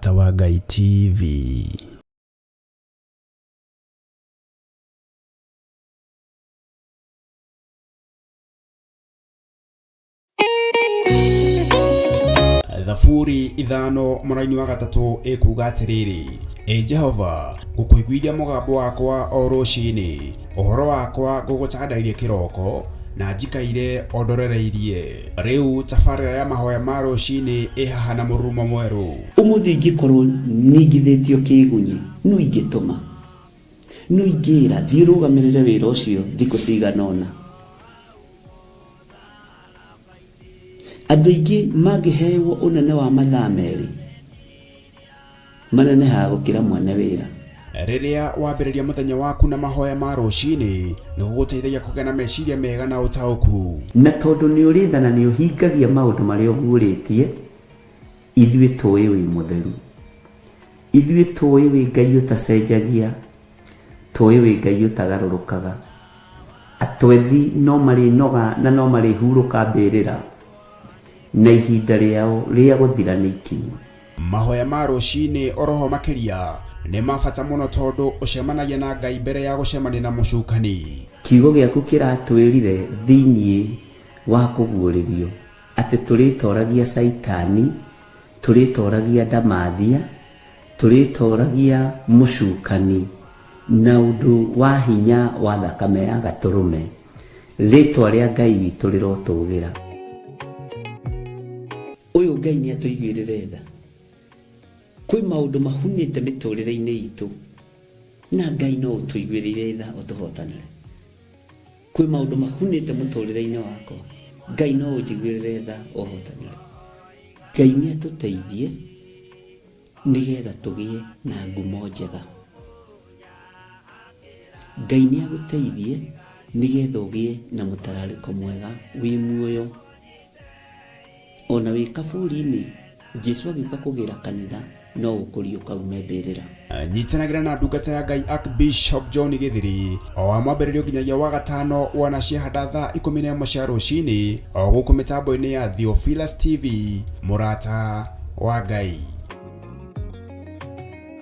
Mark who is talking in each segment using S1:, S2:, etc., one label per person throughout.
S1: Mũrata wa Ngai TV. Thaburi 5:3 ĩkuuga atĩrĩrĩ, Ĩ Jehova, ngũkũiguithia mũgambo wakwa o rũcinĩ, ũhoro wakwa ngũgũtandairie kĩroko, na njikaire o ndorereirie. Rĩu tabarĩra ya mahoya ma rũcinĩ ĩ haha na mũrurumo mwerũ.
S2: Ũmũthĩ ingĩkorwo ningithĩtio kĩĩgunyĩ, nũ ingĩtũma? Nũ ingĩĩra, 'Thiĩ ũrũgamĩrĩre wĩra ũcio thikũ cigana ũna'? Andũ aingĩ mangĩhewo ũnene wa mathaa merĩ, manenehaga gũkĩra mwene wĩra.
S1: Rĩrĩa wambĩrĩria mũthenya waku na mahoya ma rũcinĩ, nĩ gũgũteithagia kũgĩa na meciria mega na ũtaũku.
S2: Na tondũ nĩ ũrĩ tha na nĩ ũhingagia maũndũ marĩa ũguũrĩtie, ithuĩ tũũĩ wĩ mũtheru. Ithuĩ tũũĩ wĩ Ngai ũtacenjagia, Tũĩ wĩ Ngai ũtagarũrũkaga. Atwethi no marĩnoga na no marĩhurũka mbĩrĩra, na ihinda rĩao rĩa gũthira nĩ ikinyu.
S1: Mahoya ma rũcinĩ oroho makĩria nĩ ma bata mũno tondũ ũcemanagia na Ngai mbere ya gũcemania na mũcukani.
S2: Kiugo gĩaku kĩratwĩrire thĩinĩ wa kũguũrĩrio atĩ tũrĩtoragia Caitani, tũrĩtoragia ndamathia, Tũrĩtooragia mũcukani na ũndũ wa hinya wa thakame ya Gatũrũme. Rĩtwa rĩa Ngai witũ rĩrotũgĩra. Ũyũ Ngai nĩ atũiguĩrĩre tha. Kwĩ maũndũ mahunĩte mĩtũrĩre-inĩ itũ na Ngai no ũtũiguĩrĩire tha ũtũhotanĩre. Kwĩ maũndũ mahunĩte mũtũrĩre-inĩ wakwa Ngai no ũnjiguĩrĩre tha ũhotanĩre. Ngai nĩ atũteithie nĩgetha tũgĩe na ngumo njega. Ngai nĩ agũteithie nĩgetha ũgĩe na mũtararĩko mwega wĩ muoyo. Ona wĩ kaburi-inĩ, Jesu agĩũka kũgĩra kanitha no ũkũriũka ume mbĩrĩra.
S1: Nyitanagĩra na ndungata ya Ngai Archbishop John Gĩthiri o wa mwambĩrĩrio nginyagia wa gatano wona ciahanda thaa 11 cia rũcinĩ o gũkũ mĩtambo-inĩ ya Theophilus TV mũrata wa Ngai.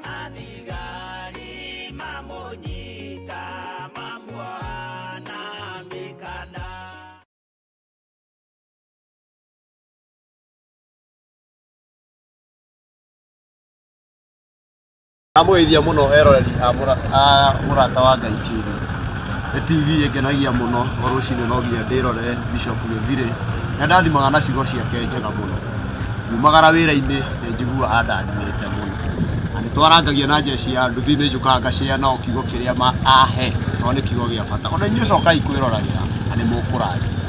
S3: Athigari mamũnyita mamuoha na mĩkanda.
S4: Ndamũgeithia mũno eroreri a Mũrata wa Ngai TV. Nĩ TV ĩngenagia mũno o rũcinĩ no nginya ndĩrorere Bishop Gĩthirĩ. Nĩ andathimaga na ciugo ciake njega mũno. Ngiumagara wĩra-inĩ nĩ njiguaga andathimĩte mũno. Na nĩ twarangagia na njeci ya nduthi nĩ njũkaga ngacĩa nao kiugo kĩrĩa ahe tondũ nĩ kiugo gĩa bata. Ona inyuĩ cokai kwĩroragĩra na nĩ mũkũrathimwo.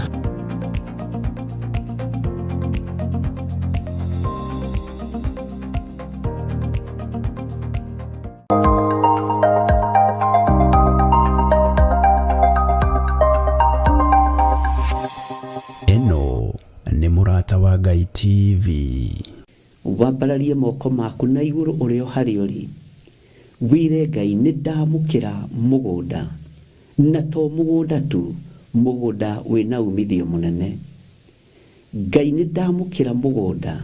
S1: Ĩno nĩ Mũrata wa Ngai TV.
S2: Wambararie moko maku na igũrũ ũrĩ o harĩa ũrĩ, wĩre Ngai, Nĩ ndamũkĩra mũgũnda, na to mũgũnda tu, mũgũnda wĩ na umithio mũnene. Ngai nĩ ndamũkĩra mũgũnda,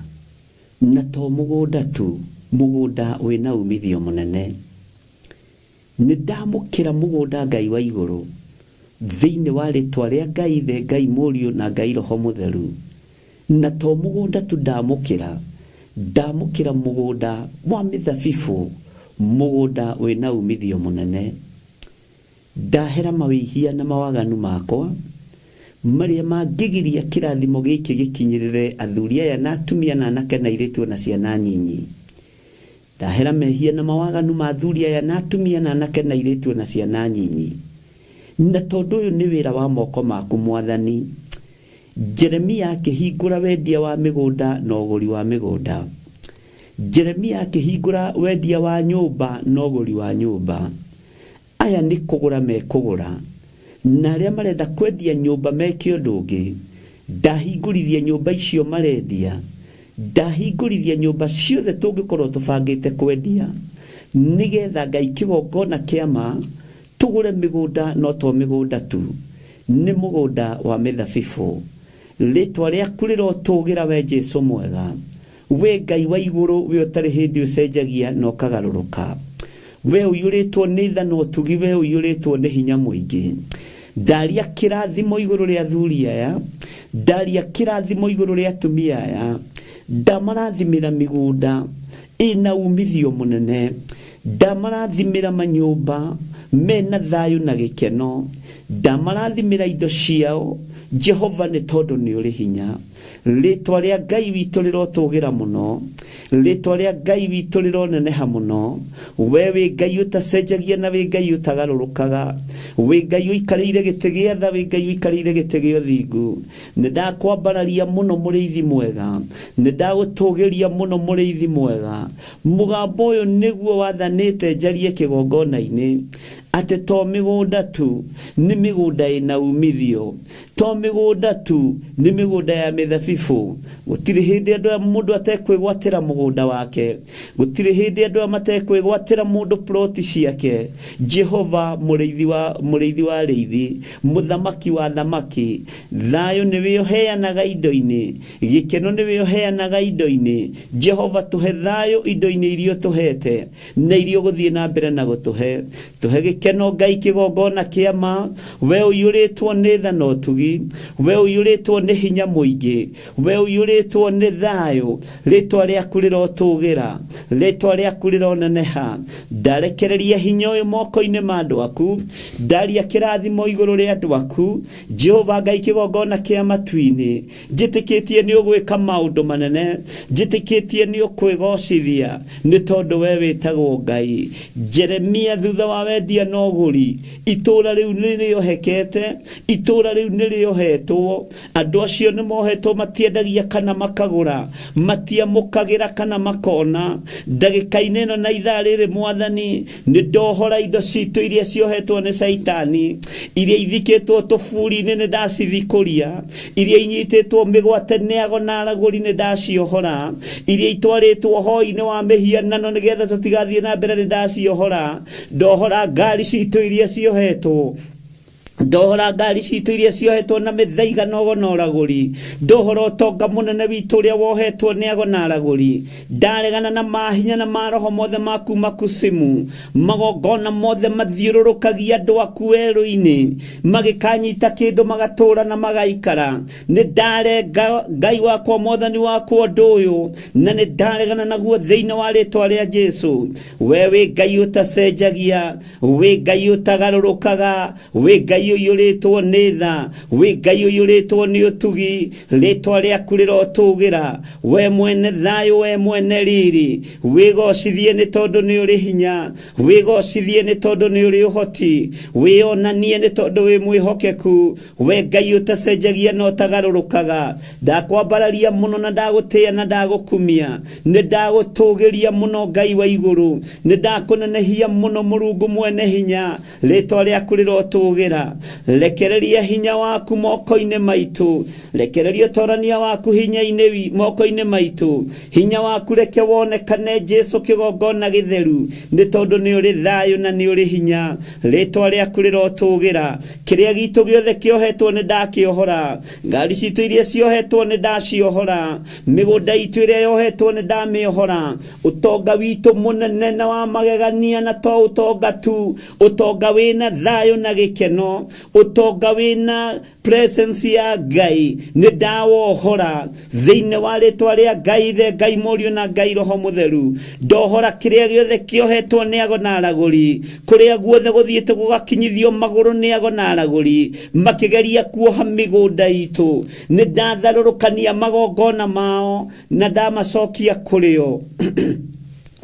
S2: na to mũgũnda tu, mũgũnda wĩ na umithio mũnene. Nĩ ndamũkĩra mũgũnda Ngai wa igũrũ, thĩinĩ wa rĩtwa rĩa Ngai Ithe, Ngai Mũriũ na Ngai Roho Mũtheru. Na to mũgũnda tu ndamũkĩra, ndamũkĩra mũgũnda wa mĩthabibũ, mũgũnda wĩ na umithio mũnene. Ndahera mawĩhia na mawaganu makwa, marĩa mangĩgiria kĩrathimo gĩkĩ gĩkinyĩrĩre athuri aya na atumia na anake na airĩtu o na ciana nyinyi. Ndahera mehia na mawaganu ma athuri aya na atumia na anake na airĩtu o na ciana nyinyi. Na tondũ ũyũ nĩ wĩra wa moko maku, Mwathani. Jeremia akĩhingũra wendia wa mĩgũnda na ũgũri wa mĩgũnda. Jeremia akĩhingũra wendia wa nyũmba na ũgũri wa nyũmba. Aya nĩ kũgũra mekũgũra, na arĩa marenda kwendia nyũmba meke ũndũ ũngĩ. Ndahingũrithia nyũmba icio marendia, ndahingũrithia nyũmba ciothe tũngĩkorwo tũbangĩte kwendia, nĩgetha Ngai kĩgongona kĩa ma, tũgũre mĩgũnda no to mĩgũnda tu, nĩ mũgũnda wa mĩthabibũ. Rĩtwa rĩaku rĩrotũgĩra we Jesu mwega. We Ngai wa igũrũ, we ũtarĩ hĩndĩ ũcenjagia na ũkagarũrũka, we ũiyũrĩtwo nĩ tha na ũtugi, we ũiyũrĩtwo nĩ hinya mũingĩ, ndaria kĩrathimo igũrũ rĩa athuri aya, ndaria kĩrathimo igũrũ rĩa atumia aya, ndamarathimĩra mĩgũnda ĩna umithio mũnene, ndamarathimĩra manyũmba mena thayũ na gĩkeno, ndamarathimĩra indo ciao, Jehova, nĩ tondũ nĩ ũrĩ hinya. Rĩtwa rĩa Ngai witũ rĩrotũgĩra mũno, rĩtwa rĩa Ngai witũ rĩroneneha mũno. We wĩ Ngai ũtacenjagia na wĩ Ngai ũtagarũrũkaga, wĩ Ngai ũikarĩire gĩtĩ gĩa tha, wĩ Ngai ũikarĩire gĩtĩ gĩa ũthingu. Nĩ ndakwambararia mũno mũrĩithi mwega, nĩ ndagũtũgĩria mũno mũrĩithi mwega. Mũgambo ũyũ nĩguo wathanĩte njarie kĩgongona-inĩ, atĩ to mĩgũnda tu, nĩ mĩgũnda ĩna umithio, to mĩgũnda tu, nĩ mĩgũnda ya mĩthabibũ. Gũtirĩ hĩndĩ andũ aya mũndũ atekwĩgwatĩra mũgũnda wake, gũtirĩ hĩndĩ andũ aya matekwĩgwatĩra mũndũ ploti ciake. Jehova mũrĩithi wa mũrĩithi wa arĩithi, mũthamaki wa thamaki, thayũ nĩwe ũheanaga indo-inĩ, gĩkeno nĩwe ũheanaga indo-inĩ. Jehova, tũhe thayũ indo-inĩ iria ũtũhete na iria ũgũthiĩ na mbere na gũtũhe. Tũhe gĩkeno Ngai, kĩgongona kĩa ma, we ũiyũrĩtwo nĩ tha na ũtugi, we ũiyũrĩtwo nĩ hinya mũingĩ, we ũiyũrĩtwo nĩ thayũ. Rĩtwa rĩaku rĩrotũgĩra, rĩtwa rĩaku rĩroneneha. Ndarekereria hinya ũyũ moko-inĩ ma andũ aku, ndaria kĩrathimo igũrũ rĩa andũ aku. Jehova Ngai, kĩgongona kĩa matu-inĩ, njĩtĩkĩtie nĩ ũgwĩka maũndũ manene, njĩtĩkĩtie nĩ ũkwĩgocithia, nĩ tondũ we wĩtagwo Ngai. Jeremia thutha wa wendia na ũgũri, itũũra rĩu nĩ rĩohekete, itũũra rĩu nĩ rĩohetwo, andũ acio nĩ mohetwo, matiendagia kana makagũra, matiamũkagĩra kana makona. Ndagĩka-inĩ ĩno na ithaa rĩrĩ, Mwathani, nĩ ndohora indo citũ iria ciohetwo nĩ Caitani, iria ithikĩtwo tũburi-inĩ nĩ ndacithikũria, iria inyitĩtwo mĩgwate nĩ ago na aragũri nĩ ndaciohora, iria itwarĩtwo hoi-inĩ wa mĩhianano nĩgetha tũtigathiĩ na mbere nĩ ndaciohora. Ndohora ngari citũ iria ciohetwo, ndohora ngari citũ iria ciohetwo na mĩthaiga na ũgo na ũragũri, ndohora ũtonga mũnene witũ ũrĩa wohetwo nĩ ago na aragũri. Ndaregana na mahinya na maroho mothe ma kuma kusimu, magongona mothe mathiũrũrũkagia andũ aku werũ-inĩ, magĩkanyita kĩndũ magatũũra na magaikara. Nĩ ndarenga Ngai wakwa, Mwathani wakwa, ũndũ ũyũ, na nĩ ndaregana naguo thĩinĩ wa rĩtwa rĩa Jesu. We wĩ Ngai ũtacenjagia, wĩ Ngai ũtagarũrũkaga, wĩ Ngai ũiyũrĩtwo nĩ tha, wĩ Ngai ũiyũrĩtwo nĩ ũtugi. Rĩtwa rĩaku rĩrotũgĩra, we mwene thayũ, we mwene riri. Wĩgocithie nĩ tondũ nĩ ũrĩ hinya, wĩgocithie nĩ tondũ nĩ ũrĩ ũhoti, wĩonanie nĩ tondũ wĩ mwĩhokeku. We Ngai ũtacenjagia na ũtagarũrũkaga, ndakwambararia mũno na ndagũtĩĩa na ndagũkumia. Nĩ ndagũtũgĩria mũno Ngai wa igũrũ, nĩ ndakũnenehia mũno Mũrungu mwene hinya. Rĩtwa rĩaku rĩrotũgĩra. Rekereria hinya waku moko-inĩ maitũ, rekereria ũtorania waku hinya-inĩ moko-inĩ maitũ. Hinya waku reke wonekane, Jesu, kĩgongona gĩtheru, nĩ tondũ nĩ ũrĩ thayũ na nĩ ũrĩ hinya. Rĩtwa rĩaku rĩrotũgĩra. Kĩrĩa gitũ gĩothe kĩohetwo nĩ ndakĩohora, ngari citũ iria ciohetwo nĩ ndaciohora, mĩgũnda itũ ĩrĩa yohetwo nĩ ndamĩohora, ũtonga witũ mũnene na wa magegania, na to ũtonga tu, ũtonga wĩna thayũ na gĩkeno, ũtonga wĩna presence ya Ngai, nĩ ndawohora thĩinĩ wa rĩtwa rĩa Ngai Ithe, Ngai Mũriũ na Ngai Roho Mũtheru. Ndohora kĩrĩa gĩothe kĩohetwo nĩ ago na aragũri, kũrĩa guothe gũthiĩte gũgakinyithio magũrũ nĩ ago na aragũri makĩgeria kuoha mĩgũnda itũ. Nĩ ndatharũrũkania magongona mao na ndamacokia kũrĩ o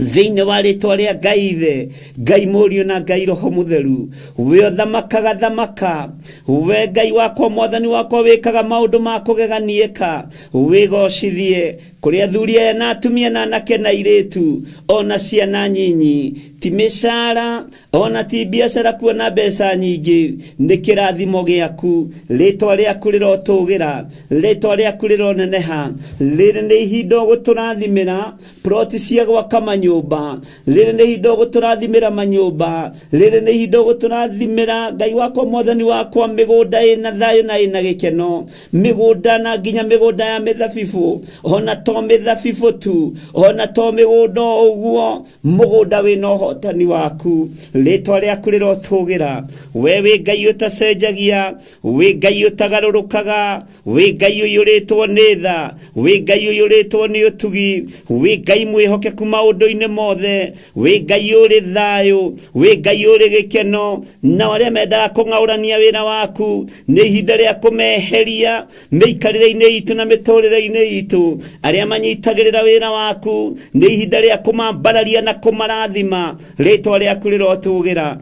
S2: thĩinĩ wa rĩtwa rĩa Ngai Ithe, Ngai Mũriũ na Ngai Roho Mũtheru. We ũthamakaga thamaka, we Ngai wakwa, Mwathani wakwa, wĩkaga maũndũ ma kũgegania, wĩgocithie kũrĩ athuri aya na atumia na anake na airĩtu ona ciana nyinyi. Ti mĩcara ona ti biacara kuona mbeca nyingĩ, nĩ kĩrathimo gĩaku. Rĩtwa rĩaku rĩrotũgĩra, rĩtwa rĩaku rĩroneneha. Rĩrĩ nĩ ihinda ũgũtũrathimĩra ploti cia gwaka manyũmba. manyũmba. Rĩrĩ nĩ ihinda ũgũtũrathimĩra manyũmba. Rĩrĩ nĩ ihinda ũgũtũrathimĩra Ngai wakwa mwathani wakwa mĩgũnda ĩna thayũ na ĩna gĩkeno, mĩgũnda na nginya mĩgũnda ya mĩthabibũ, ona to mĩthabibũ tu, ona to mĩgũnda o ũguo, mũgũnda wĩna ũhotani waku. Rĩtwa rĩaku rĩrotũgĩra. We wĩ Ngai ũtacenjagia, wĩ Ngai ũtagarũrũkaga, wĩ Ngai ũiyũrĩtwo nĩ tha, wĩ Ngai ũiyũrĩtwo nĩ ũtugi, wĩ Ngai mwĩhokeku maũndũ-inĩ mothe, wĩ Ngai ũrĩ thayũ, wĩ Ngai ũrĩ gĩkeno. Nao arĩa mendaga kũng'aũrania wĩra waku, nĩ ihinda rĩa kũmeheria mĩikarĩre-inĩ itũ na mĩtũrĩre-inĩ itũ. Arĩa manyitagĩrĩra wĩra waku, nĩ ihinda rĩa kũmambararia na kũmarathima. Rĩtwa rĩaku rĩrotũgĩra.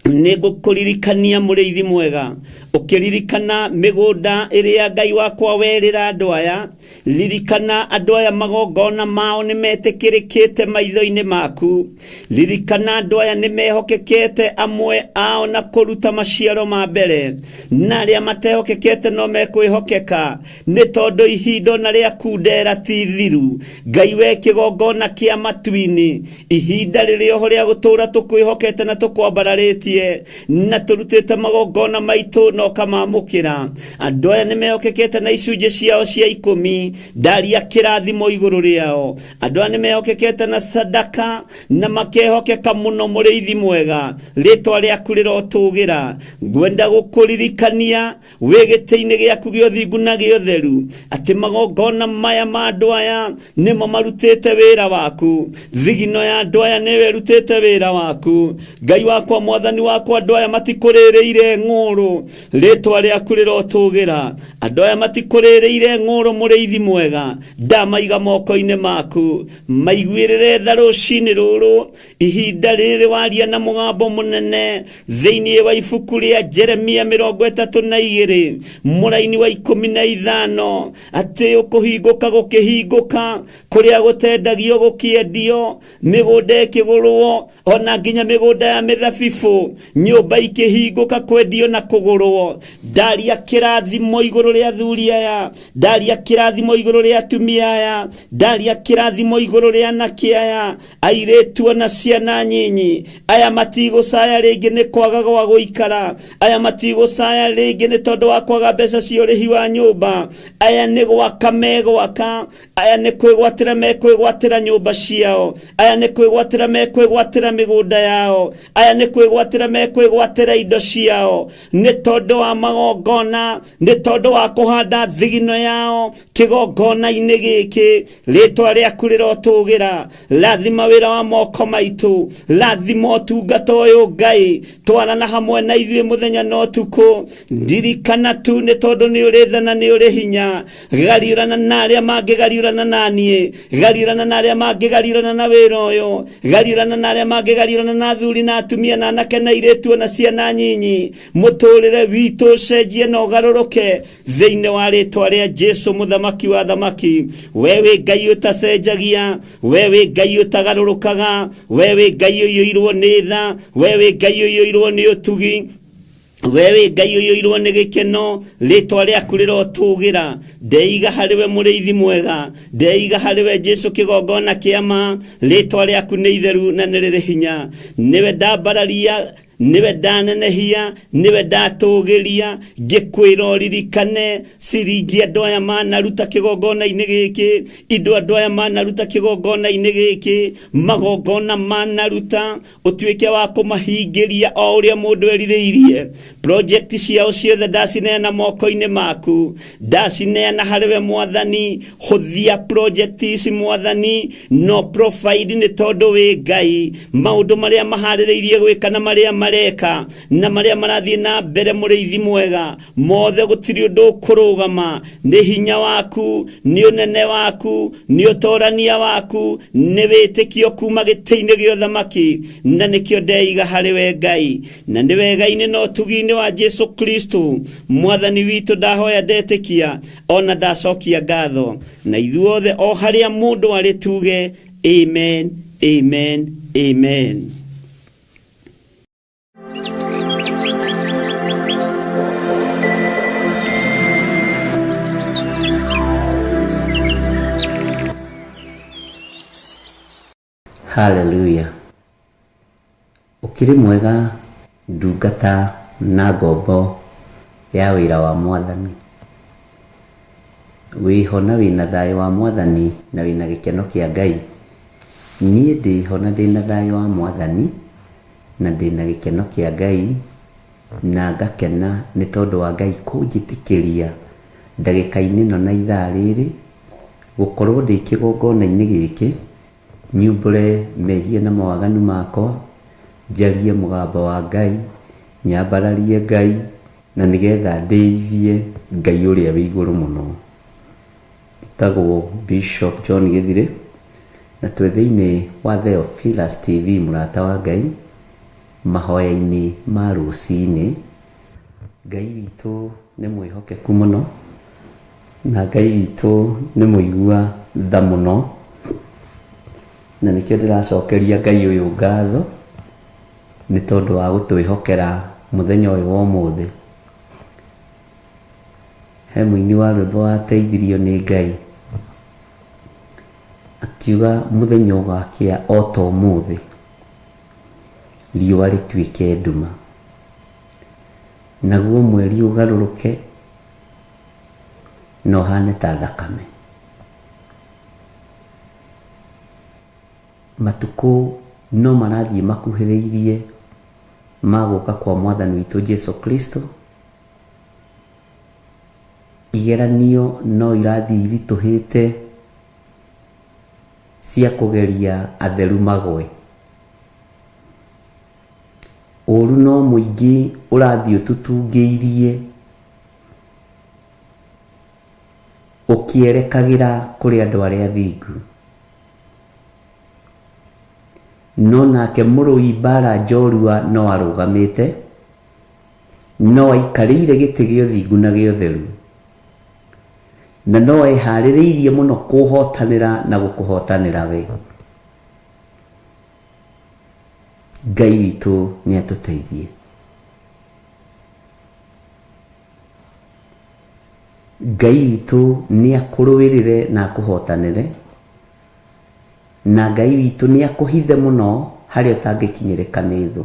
S2: Nĩ ngũkũririkania mũrĩithi mwega, ũkĩririkana mĩgũnda ĩrĩa Ngai wakwa werĩra andũ aya. Ririkana andũ aya magongona mao nĩ metĩkĩrĩkĩte maitho-inĩ maku. Ririkana andũ aya nĩ mehokekete amwe ao na kũruta maciaro ma mbere, na arĩa matehokekete no mekwĩhokeka, nĩ tondũ ihinda ona rĩa kundera ti ithiru. Ngai we kĩgongona kĩa matu-inĩ, ihinda rĩrĩ oho rĩa gũtũũra tũkwĩhokete na tũkwambararĩtie na tũrutĩte magongona maitũ na ũkamamũkĩra. Andũ aya nĩ mehokekete na icunjĩ ciao cia 10, ndaria kĩrathimo igũrũ rĩao. Andũ aya nĩ mehokekete na sadaka na makehokeka mũno, mũrĩithi mwega, rĩtwa rĩaku rĩrotũgĩra. Ngwenda gũkũririkania wĩ gĩtĩ-inĩ gĩaku gĩa ũthingu na gĩa ũtheru, atĩ magongona maya ma andũ aya nĩmo marutĩte wĩra waku. Thigino ya andũ aya nĩyo ĩrutĩte wĩra waku. Ngai wakwa mwathani wakwa, andũ aya matikũrĩrĩire ng'ũrũ, rĩtwa rĩaku rĩrotũgĩra. Andũ aya matikũrĩrĩire ng'ũrũ, mũrĩithi mwega, ndamaiga moko-inĩ maku. Maiguĩrĩre tha rũcinĩ rũrũ, ihinda rĩrĩ waria na mũgambo mũnene thĩinĩ wa ibuku rĩa Jeremia 32 mũraini wa 15, atĩ ũkũhingũka gũkĩhingũka, kũrĩa gũtendagio gũkĩendio, mĩgũnda ĩkĩgũrwo, ona nginya mĩgũnda ya mĩthabibũ, nyũmba ikĩhingũka kwendio na kũgũrwo. Ndaria kĩrathimo igũrũ rĩa athuri aya, ndaria kĩrathimo igũrũ rĩa atumia aya, ndaria kĩrathimo igũrũ rĩa anake aya, airĩtu ona ciana nyinyi. Aya matigũcaya rĩngĩ nĩ kwaga gwa gũikara, aya matigũcaya rĩngĩ nĩ tondũ wa kwaga mbeca cia ũrĩhi wa nyũmba. Aya nĩ gwaka megwaka, aya nĩ kwĩgwatĩra mekwĩgwatĩra nyũmba ciao, aya nĩ kwĩgwatĩra mekwĩgwatĩra mĩgũnda yao, aya nĩ kwĩgwatĩra mekwĩgwatĩra indo ciao, nĩ tondũ wa magongona, nĩ tondũ wa kũhanda thigino yao kĩgongona-inĩ gĩkĩ. Rĩtwa rĩaku rĩrotũgĩra. Rathima wĩra wa moko maitũ, rathima ũtungata ũyũ Ngai, twarana hamwe na ithuĩ mũthenya na ũtukũ. Ndirikana tu nĩ tondũ nĩ ũrĩ tha na nĩ ũrĩ hinya. Gariũrana na arĩa mangĩgariũrana na niĩ, gariũrana na arĩa mangĩgariũrana na wĩra ũyũ, gariũrana na arĩa mangĩgariũrana na athuri na atumia na anake na airĩtu ona ciana nyinyi. Mũtũrĩre witũ ũcenjie na ũgarũrũke thĩinĩ wa rĩtwa rĩa Jesu mũthamaki wa thamaki. We wĩ Ngai ũtacenjagia, we wĩ Ngai ũtagarũrũkaga, we wĩ Ngai ũiyũirwo nĩ tha, we wĩ Ngai ũiyũirwo nĩ ũtugi, we wĩ Ngai ũiyũirwo nĩ gĩkeno. Rĩtwa rĩaku rĩrotũgĩra. Ndeiga harĩ we mũrĩithi mwega, ndeiga harĩ we Jesu kĩgongona kĩa ma. Rĩtwa rĩaku nĩ itheru na nĩ rĩrĩ hinya. Nĩwe ndambararia, nĩwe ndanenehia, nĩwe ndatũgĩria. Ngĩkwĩra ũririkane ciringi andũ aya manaruta kĩgongona-inĩ gĩkĩ, indo andũ aya manaruta kĩgongona-inĩ gĩkĩ, magongona manaruta, ũtuĩke wa kũmahingĩria o ũrĩa mũndũ erirĩirie. Project ciao ciothe ndacineana moko-inĩ maku, ndacineana harĩ we mwathani. Hũthia project ici mwathani, no provide nĩ tondũ wĩ Ngai. Maũndũ marĩa maharĩrĩirie gwĩka na marĩa mareka na marĩa marathiĩ na mbere, mũrĩithi mwega, mothe gũtirĩ ũndũ ũkũrũgama. Nĩ hinya waku, nĩ ũnene waku, nĩ ũtorania waku, nĩ wĩtĩkio kuma gĩtĩ-inĩ gĩa ũthamaki, na nĩkĩo ndeiga harĩ we Ngai. Na nĩ wega-inĩ na ũtugi-inĩ wa Jesu Kristo mwathani witũ ndahoya, ndetĩkia ona ndacokia ngatho. Na ithuothe o harĩa mũndũ arĩ tuge amen, amen, amen. Haleluya! Ũkĩrĩ mwega ndungata na ngombo ya wĩra wa Mwathani? Wĩho na wĩna thayũ wa Mwathani na wĩna gĩkeno kĩa Ngai? Niĩ ndĩho na ndĩna thayũ wa Mwathani na ndĩna gĩkeno kĩa Ngai na ngakena nĩ tondũ wa Ngai kũnjĩtĩkĩria ndagĩka-inĩ ĩno na ithaa rĩrĩ gũkorwo ndĩ kĩgongona-inĩ gĩkĩ Nyumbũre mehia na mawaganu makwa, njarie mũgambo wa Ngai, nyambararie Ngai, na nĩgetha ndĩithie Ngai ũrĩa wĩ igũrũ mũno. Njĩtagwo Bishop John Gĩthirĩ, na twĩ thĩinĩ wa Theophilus TV mũrata wa Ngai, mahoya-inĩ ma rũcinĩ. Ngai witũ nĩ mwĩhokeku mũno, na Ngai witũ nĩ mũigua tha mũno, na nĩkĩo ndĩracokeria Ngai ũyũ ngatho, nĩ tondũ wa gũtwĩhokera mũthenya ũyũ wa ũmũthĩ. He mũini wa rwĩmbo wateithirio nĩ Ngai, akiuga mũthenya ũgakĩa o ta ũmũthĩ, riũa rĩtuĩke nduma. Naguo mweri ũgarũrũke na ũhane ta thakame. Matukũ no marathiĩ makuhĩrĩirie ma gũka kwa Mwathani witũ Jesu Kristo. Igeranio no irathiĩ iritũhĩte cia kũgeria atheru magwe. Ũũru no mũingĩ ũrathiĩ ũtutungĩirie ũkĩerekagĩra kũrĩ andũ arĩa athingu. No nake mũrũi mbaara njorua no arũgamĩte, no aikarĩire gĩtĩ gĩa ũthingu na gĩa ũtheru, na no eharĩrĩirie mũno kũũhotanĩra na gũkũhotanĩra we. Ngai witũ nĩ atũteithie. Ngai witũ nĩ akũrũĩrĩre na akũhotanĩre, na Ngai witũ nĩ akũhithe mũno harĩa ũtangĩkinyĩrĩka nĩ thũ.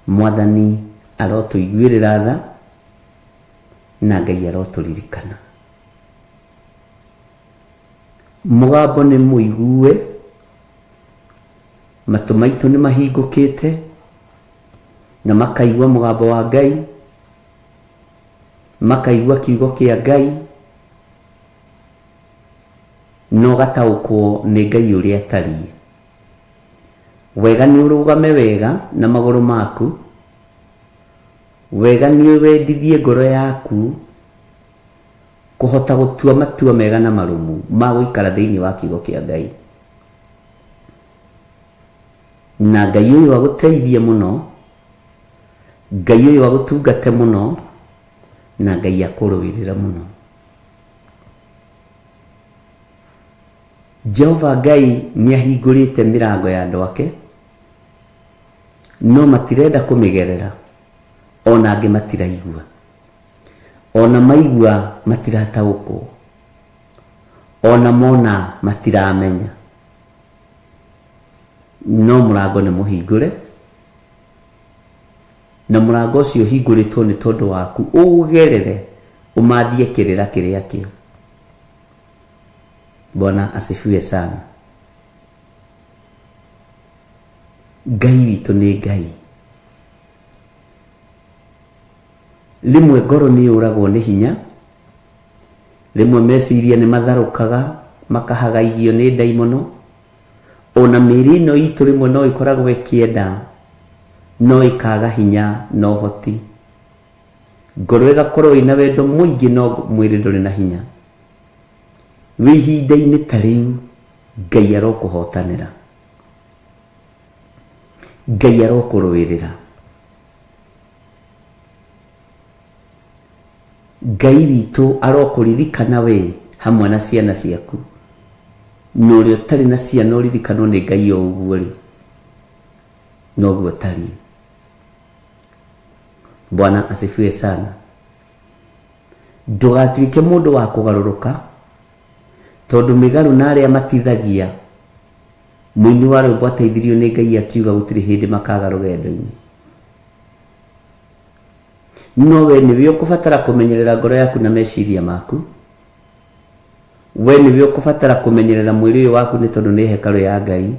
S2: Mwathani arotũiguĩrĩra tha na Ngai arotũririkana. Mũgambo nĩ mũigue, matũ maitũ nĩ mahingũkĩte na makaigua mũgambo wa Ngai, makaigua kiugo kĩa Ngai, na ũgataũkwo nĩ Ngai ũrĩa atariĩ. Wega nĩ ũrũgame wega na magũrũ maku, wega nĩ wendithie ngoro yaku Kũhota gũtua matua mega na marũmu ma gũikara thĩinĩ wa kiugo kĩa Ngai. Na Ngai ũyũ agũteithie mũno, Ngai ũyũ agũtungate mũno, na Ngai akũrũĩrĩre mũno. Jehova Ngai nĩ ahingũrĩte mĩrango ya andũ ake, no matirenda kũmĩgerera, ona angĩ matiraigua. Ona maigua matirataũkwo, ona mona matiramenya. No mũrango nĩ mũhingũre, na mũrango ũcio ũhingũrĩtwo nĩ tondũ waku ũũgerere ũmathie kĩrĩra kĩrĩa kĩo. Bwana asifiwe sana. Ngai witũ nĩ Ngai. Rĩmwe ngoro nĩ yũragwo nĩ hinya, rĩmwe meciria nĩ matharũkaga makahagaigio nĩ ndaimono, ona mĩĩrĩ ĩno itũ rĩmwe no ĩkoragwo ĩkĩenda no ĩkaga hinya na ũhoti. Ngoro ĩgakorwo ĩna wendo mũingĩ no mwĩrĩ ndũrĩ na hinya. Wĩ ihinda-inĩ ta rĩu Ngai arokũhotanĩra. Ngai arokũrũĩrĩra. Ngai witũ arokũririkana we hamwe na ciana ciaku, na ũrĩa ũtarĩ na ciana ũririkanwo nĩ Ngai o ũguo-rĩ, noguo ũtariĩ. Bwana asifiwe sana. Ndũgatuĩke mũndũ wa kũgarũrũka. Tondũ mĩgarũ na arĩa matithagia, mũini wa rwĩmbo ateithirio nĩ Ngai akiuga gũtirĩ hĩndĩ makaga rũgendo-inĩ. No we nĩwe ũkũbatara kũmenyerera ngoro yaku na meciria maku. We nĩwe ũkũbatara kũmenyerera mwĩrĩ ũyũ waku nĩ tondũ nĩ hekarũ ya Ngai.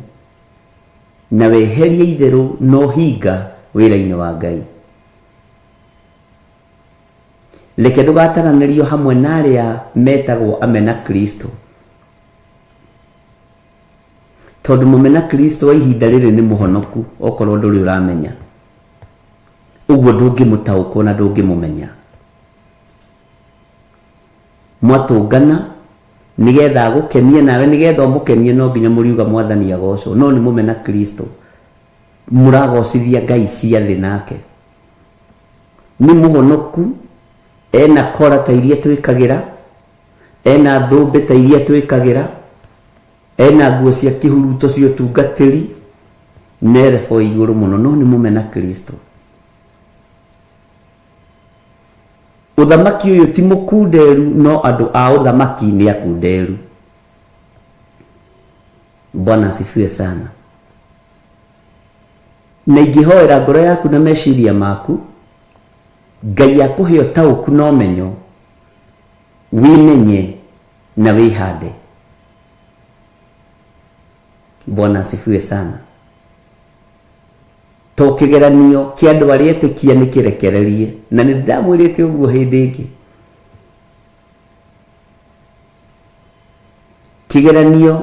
S2: Na weherie itherũ na ũhinga wĩra-inĩ wa Ngai. Reke ndũgataranĩrio hamwe na arĩa metagwo amena Kristo. Tondũ mũmena Kristo wa ihinda rĩrĩ nĩ mũhonoku okorwo ndũrĩ ũramenya. Ũguo ndũngĩmũtaũkwo na ndũngĩmũmenya. Mwatũngana nĩgetha agũkenie nawe nĩgetha ũmũkenie no nginya mũriuga Mwathani agocwo. No nĩ mũmena Kristo. Mũragocithia ngai cia thĩ nake. Nĩ mũhonoku, ena kora ta iria twĩkagĩra, ena thũmbĩ ta iria twĩkagĩra, ena nguo cia kĩhuruto cia ũtungatĩri, na erebo igũrũ mũno, no nĩ mũmena Kristo. Ũthamaki ũyũ ti mũkunderu, no andũ a ũthamaki nĩ akunderu. Bwana asifiwe sana. Na ingĩhoera ngoro yaku na meciria maku, Ngai akũhe ũtaũku na ũmenyo, wĩmenye na wĩhande. Bwana asifiwe sana. To kĩgeranio kĩa andũ arĩa etĩkia nĩ kĩrekererie, na nĩ ndamwĩrĩte ũguo hĩndĩ ĩngĩ. Kĩgeranio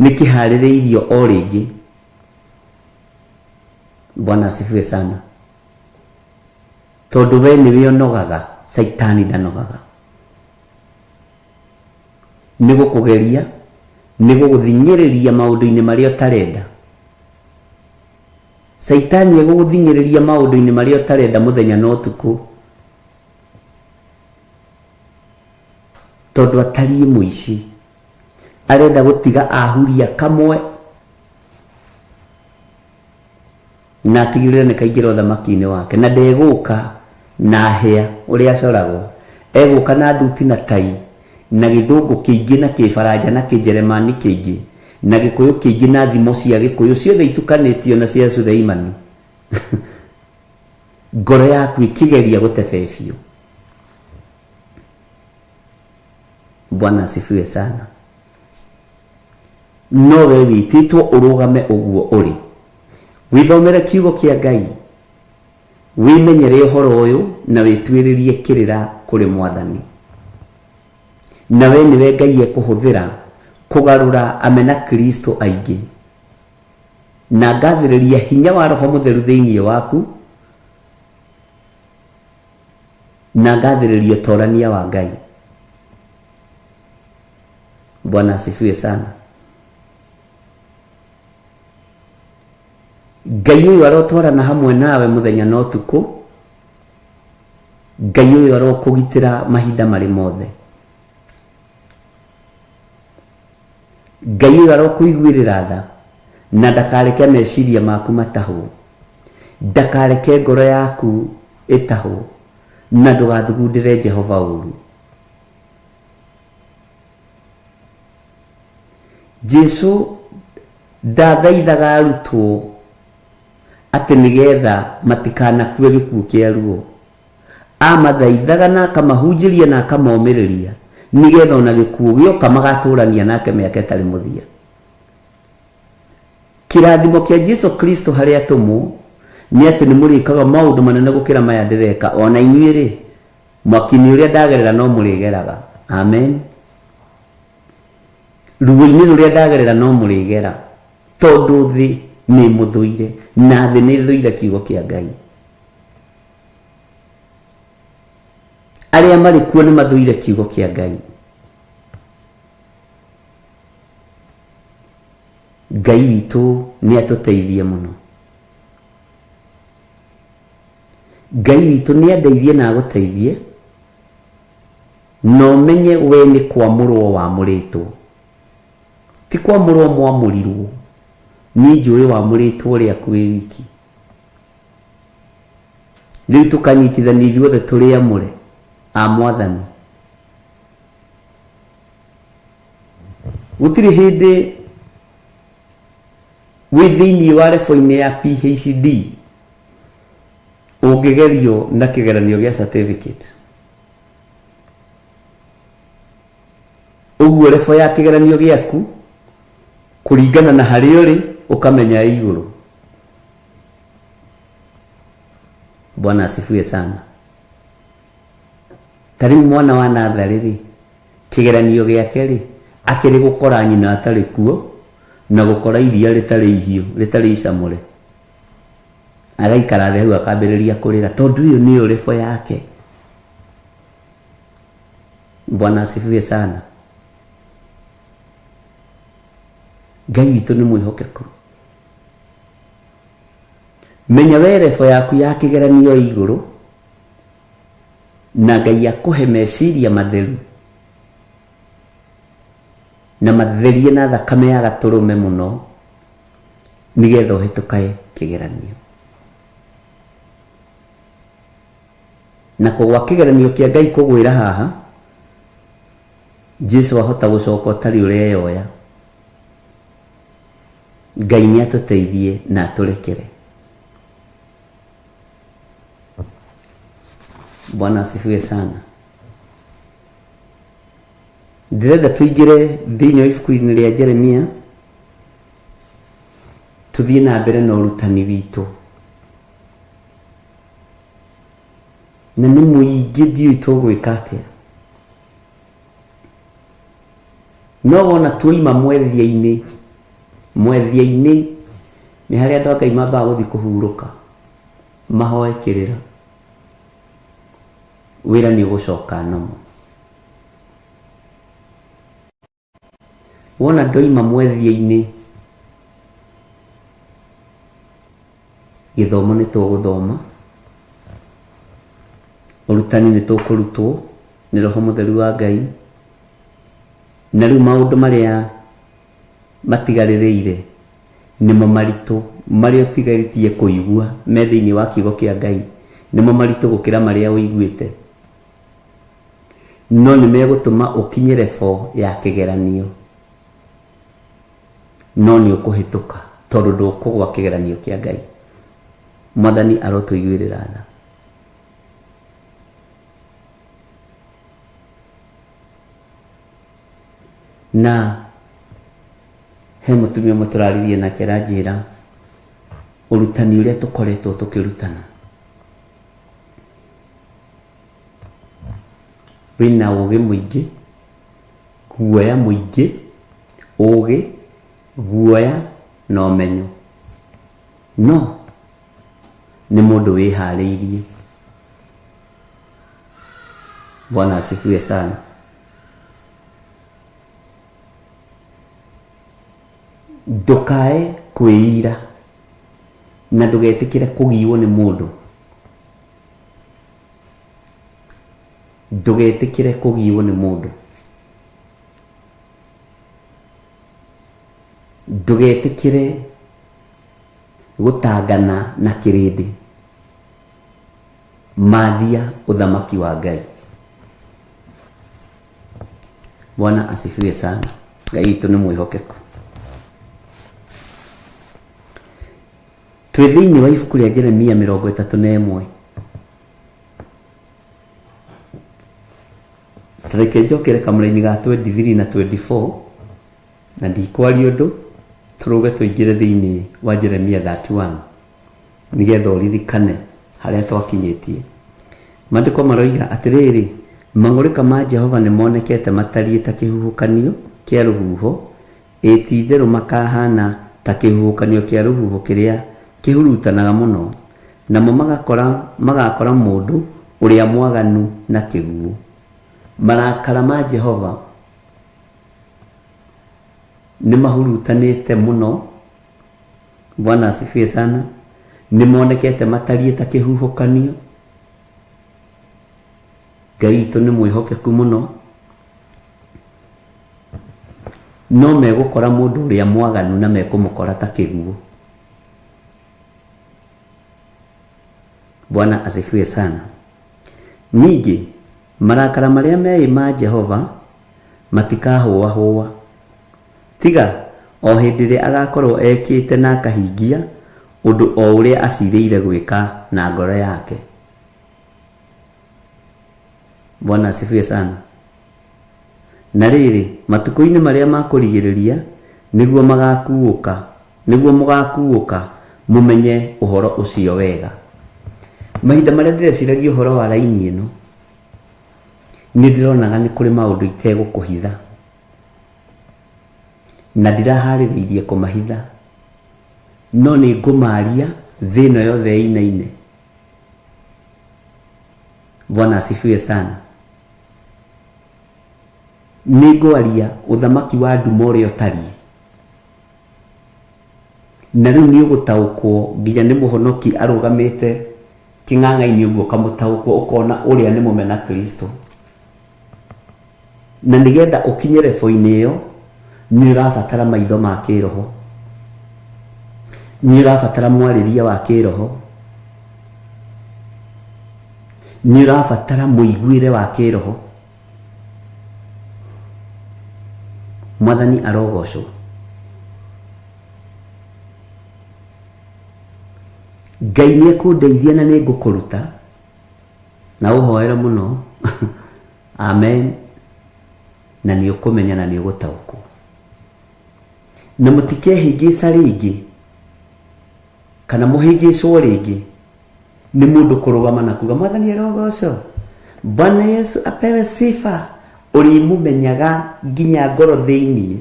S2: nĩ kĩharĩrĩirio o rĩngĩ. Bwana asifiwe sana. Tondũ we nĩwe ũnogaga, Caitani ndanogaga. Nĩ gũkũgeria, nĩ gũgũthing'ĩrĩria maũndũ-inĩ marĩa ũtarenda. Caitani egũgũthing'ĩrĩria maũndũ-inĩ marĩa ũtarenda mũthenya na ũtukũ. Tondũ atariĩ mũici. Arenda gũtiga ahuria kamwe na atigĩrĩre nĩ kaingĩra ũthamaki-inĩ wake. Na ndegũka na hĩa ũrĩa acoragwo. Egũka na thuti na tai na gĩthũngũ kĩingĩ na kĩbaranja na kĩnjeremani kĩingĩ na gĩkũyũ kĩingĩ na thimo cia gĩkũyũ ciothe itukanĩtio na cia Suleimani. Ngoro yaku ĩkĩgeria gũtebebio. Bwana asifiwe sana. No we wĩtĩtwo ũrũgame ũguo ũrĩ. Wĩthomere kiugo kĩa Ngai, wĩmenyere ũhoro ũyũ na wĩtuĩrĩrie kĩrĩra kũrĩ Mwathani. Na we nĩwe Ngai ekũhũthĩra kũgarũra amena Kristo aingĩ. Na ngathĩrĩria hinya wa Roho Mũtheru thĩinĩ waku, na ngathĩrĩria ũtorania wa Ngai. Bwana asifiwe sana. Ngai ũyũ arotwarana hamwe nawe mũthenya na ũtukũ. Ngai ũyũ arokũgitĩra mahinda marĩ mothe. Ngai ũyũ arokũiguĩrĩra tha na ndakareke meciria maku matahwo. Ndakareke ngoro yaku ĩtahwo na ndũgathugundĩre Jehova ũru. Jesu ndathaithaga arutwo atĩ nĩgetha matikanakue gĩkuũ kĩa ruo. Amathaithaga na akamahunjĩria na akamomĩrĩria nĩgetha ona gĩkuũ gĩoka magatũrania nake mĩaka ĩtarĩ mũthia. Kĩrathimo kĩa Jesu Kristo harĩ atũmwo nĩ atĩ nĩ mũrĩkaga maũndũ manene gũkĩra maya ndĩreka, o na inyuĩ-rĩ, mwaki-inĩ ũrĩa ndagerera no mũrĩgeraga. Amen. Ruo-inĩ rũrĩa ndagerera no mũrĩgera, tondũ thĩ nĩ ĩmũthũire, na thĩ nĩ ĩthũire kiugo kĩa Ngai. Arĩa marĩ kuo nĩ mathũire kiugo kĩa Ngai. Ngai witũ nĩ atũteithie mũno. Ngai witũ nĩ andeithie na agũteithie, na ũmenye we nĩ kwamũrwo wamũrĩtwo. Ti kwamũrwo mwamũrirwo, niĩ njũĩ wamũrĩtwo rĩaku wĩ wiki. Rĩu tũkanyitithania ithuothe tũrĩ amũre a Mwathani. Gũtirĩ hĩndĩ wĩ thĩinĩ wa level-inĩ ya PhD ũngĩgerio na kĩgeranio gĩa certificate. Ũguo level ya kĩgeranio gĩaku kũringana na harĩa ũrĩ ũkamenya ĩ igũrũ. Bwana asifiwe sana. Ta rĩu mwana wa natharĩ rĩ, kĩgeranio gĩake rĩ, akĩrĩ gũkora nyina atarĩ kuo na gũkora iria rĩtarĩ ihiũ, rĩtarĩ icamũre. Agaikara thĩ hau akambĩrĩria kũrĩra tondũ ĩyo nĩyo level yake. Bwana asifiwe sana. Ngai witũ nĩ mwĩhokeku. Menya we level yaku ya kĩgeranio ĩ igũrũ na Ngai akũhe meciria matheru na matherie na thakame ya gatũrũme mũno nĩgetha ũhĩtũkae kĩgeranio. Na kũgwa kĩgeranio kĩa Ngai kũgwĩra haha, Jesu ahota gũcoka ũtarĩ ũreyoya. Ngai nĩ atũteithie na atũrekere. Bwana asifiwe sana. Ndĩrenda tũingĩre thĩinĩ wa ibuku-inĩ rĩa Jeremia tũthiĩ na mbere na ũrutani witũ. Na nĩ mũingĩ ndiũĩ tũgwĩka atĩa. No wona tuoima mwethia-inĩ, mwethia-inĩ nĩ harĩa andũ a Ngai mambaga gũthiĩ kũhurũka, mahoe kĩrĩra. Wĩra nĩ ũgũcoka nomo. Wona ndoima mwethia-inĩ, gĩthomo nĩ tũgũthoma, ũrutani nĩ tũkũrutwo nĩ Roho Mũtheru wa Ngai, na rĩu maũndũ marĩa matigarĩrĩire nĩmo maritũ, marĩa ũtigarĩtie kũigua me thĩinĩ wa kiugo kĩa Ngai, nĩmo maritũ gũkĩra marĩa ũiguĩte. No nĩ megũtũma ũkinye level ya kĩgeranio, no nĩ ũkũhĩtũka tondũ ndũkũgwa kĩgeranio kĩa Ngai. Mwathani arotũiguĩrĩra tha. Na he mũtumia ũmwe tũraririe nake aranjĩra ũrutani ũrĩa tũkoretwo tũkĩrutana Wĩna ũgĩ mũingĩ, guoya mũingĩ, ũgĩ, guoya na ũmenyo. No nĩ mũndũ wĩharĩirie. Bwana asifiwe sana. Ndũkae kwĩira na ndũgetĩkĩre kũgiwo nĩ mũndũ. Ndũgetĩkĩre kũgiwo nĩ mũndũ. Ndũgetĩkĩre gũtangana na kĩrĩndĩ. Mathia ũthamaki wa Ngai. Bwana asifiwe sana. Ngai witũ nĩ mwĩhokeku. Twĩ thĩinĩ wa ibuku rĩa Jeremia 31. Reke njokere kamũraini ga 23 na 24 na ndikwaria ũndũ tũrũge tũingĩre thĩinĩ wa Jeremia 31 nĩgetha ũririkane harĩa twakinyĩtie. Maandĩko maroiga atĩrĩrĩ, mang'ũrĩka ma Jehova nĩ monekete matariĩ ta kĩhuhũkanio kĩa rũhuho, Ĩ ti-itherũ makahaana ta kĩhuhũkanio kĩa rũhuho kĩrĩa kĩhurutanaga mũno, namo magakora, magaakora mũndũ ũrĩa mwaganu na kĩguũ. Marakara ma Jehova nĩmahurutanĩte mũno, Bwana asifiwe sana, nĩmonekete matariĩ ta kĩhuhũkanio. Ngai witũ nĩ mwĩhokeku mũno. No megũkora mũndũ ũrĩa mwaganu na mekũmũkora ta kĩguũ. Bwana asifiwe sana. Ningĩ, marakara marĩa meĩ ma Jehova matikahũahũa, Tiga o hĩndĩ ĩrĩa agakorwo ekĩte na akahingia ũndũ o ũrĩa acirĩire gwĩka na ngoro yake. Bwana asifiwe sana. Na rĩrĩ, matukũ-inĩ marĩa ma kũrigĩrĩria nĩguo magakuũka, nĩguo mũgakuũka mũmenye ũhoro ũcio wega. Mahinda marĩa ndĩreciragia ũhoro wa raini ĩno, nĩ ndĩronaga nĩ kũrĩ maũndũ itegũkũhitha, na ndiraharĩrĩirie kũmahitha, no nĩ ngũmaria thĩ ĩno yothe ĩinaine. Bwana asifiwe sana. Nĩ ngwaria ũthamaki wa nduma ũrĩa ũtariĩ, na rĩu nĩ ũgũtaũkwo nginya nĩ mũhonoki arũgamĩte kĩng'ang'a-inĩ ũguo ũkamũtaũkwo ũkona ũrĩa nĩ mũmena Kristo. Na nĩgetha ũkinye rebo-inĩ ĩyo nĩ ũrabatara maitho ma kĩroho, nĩ ũrabatara mwarĩrie wa kĩroho, nĩ ũrabatara mũiguĩre wa kĩroho. Mwathani arogocwo. Ngai nĩ ekũndeithia na nĩ ngũkũruta na ũhoere mũno. Amen. Na nĩ ũkũmenya na nĩ ũgũtaũkwo. Na mũtikehĩngĩca rĩngĩ kana mũhĩngĩcwo rĩngĩ nĩ mũndũ kũrũgama na kuga Mwathani arogocwo, Bwana Yesu apewe sifa. Ũrĩmũmenyaga nginya ngoro thĩinĩ.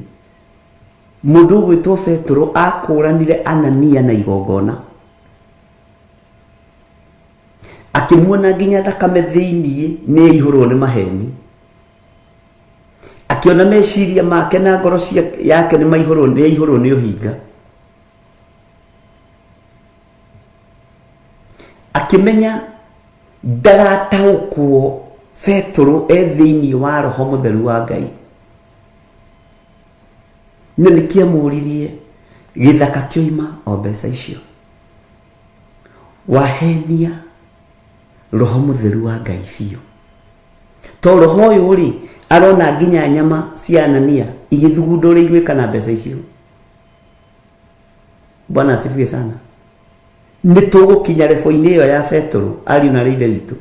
S2: Mũndũ ũgwĩtwo Petero akũranire Anania na igongona, akĩmuona nginya thakame thĩinĩ nĩ aihũrwo nĩ maheni, akĩona meciria make na ngoro yake nĩ maihũrwo, nĩ aihũrwo nĩ ũhinga. Akĩmenya ndarataũkwo Petero e thĩinĩ wa roho mũtheru wa Ngai. Na nĩkĩamũririe gĩthaka kĩoima o mbeca icio, wahenia roho mũtheru wa Ngai biũ. To roho ũyũ rĩ, arona nginya nyama cia Anania igĩthugunda ũrĩa igwĩka na mbeca icio. Bwana asifiwe sana. Nĩ tũgũkinya rebo-inĩ ĩyo ya Petero, ariũ na ithe witũ,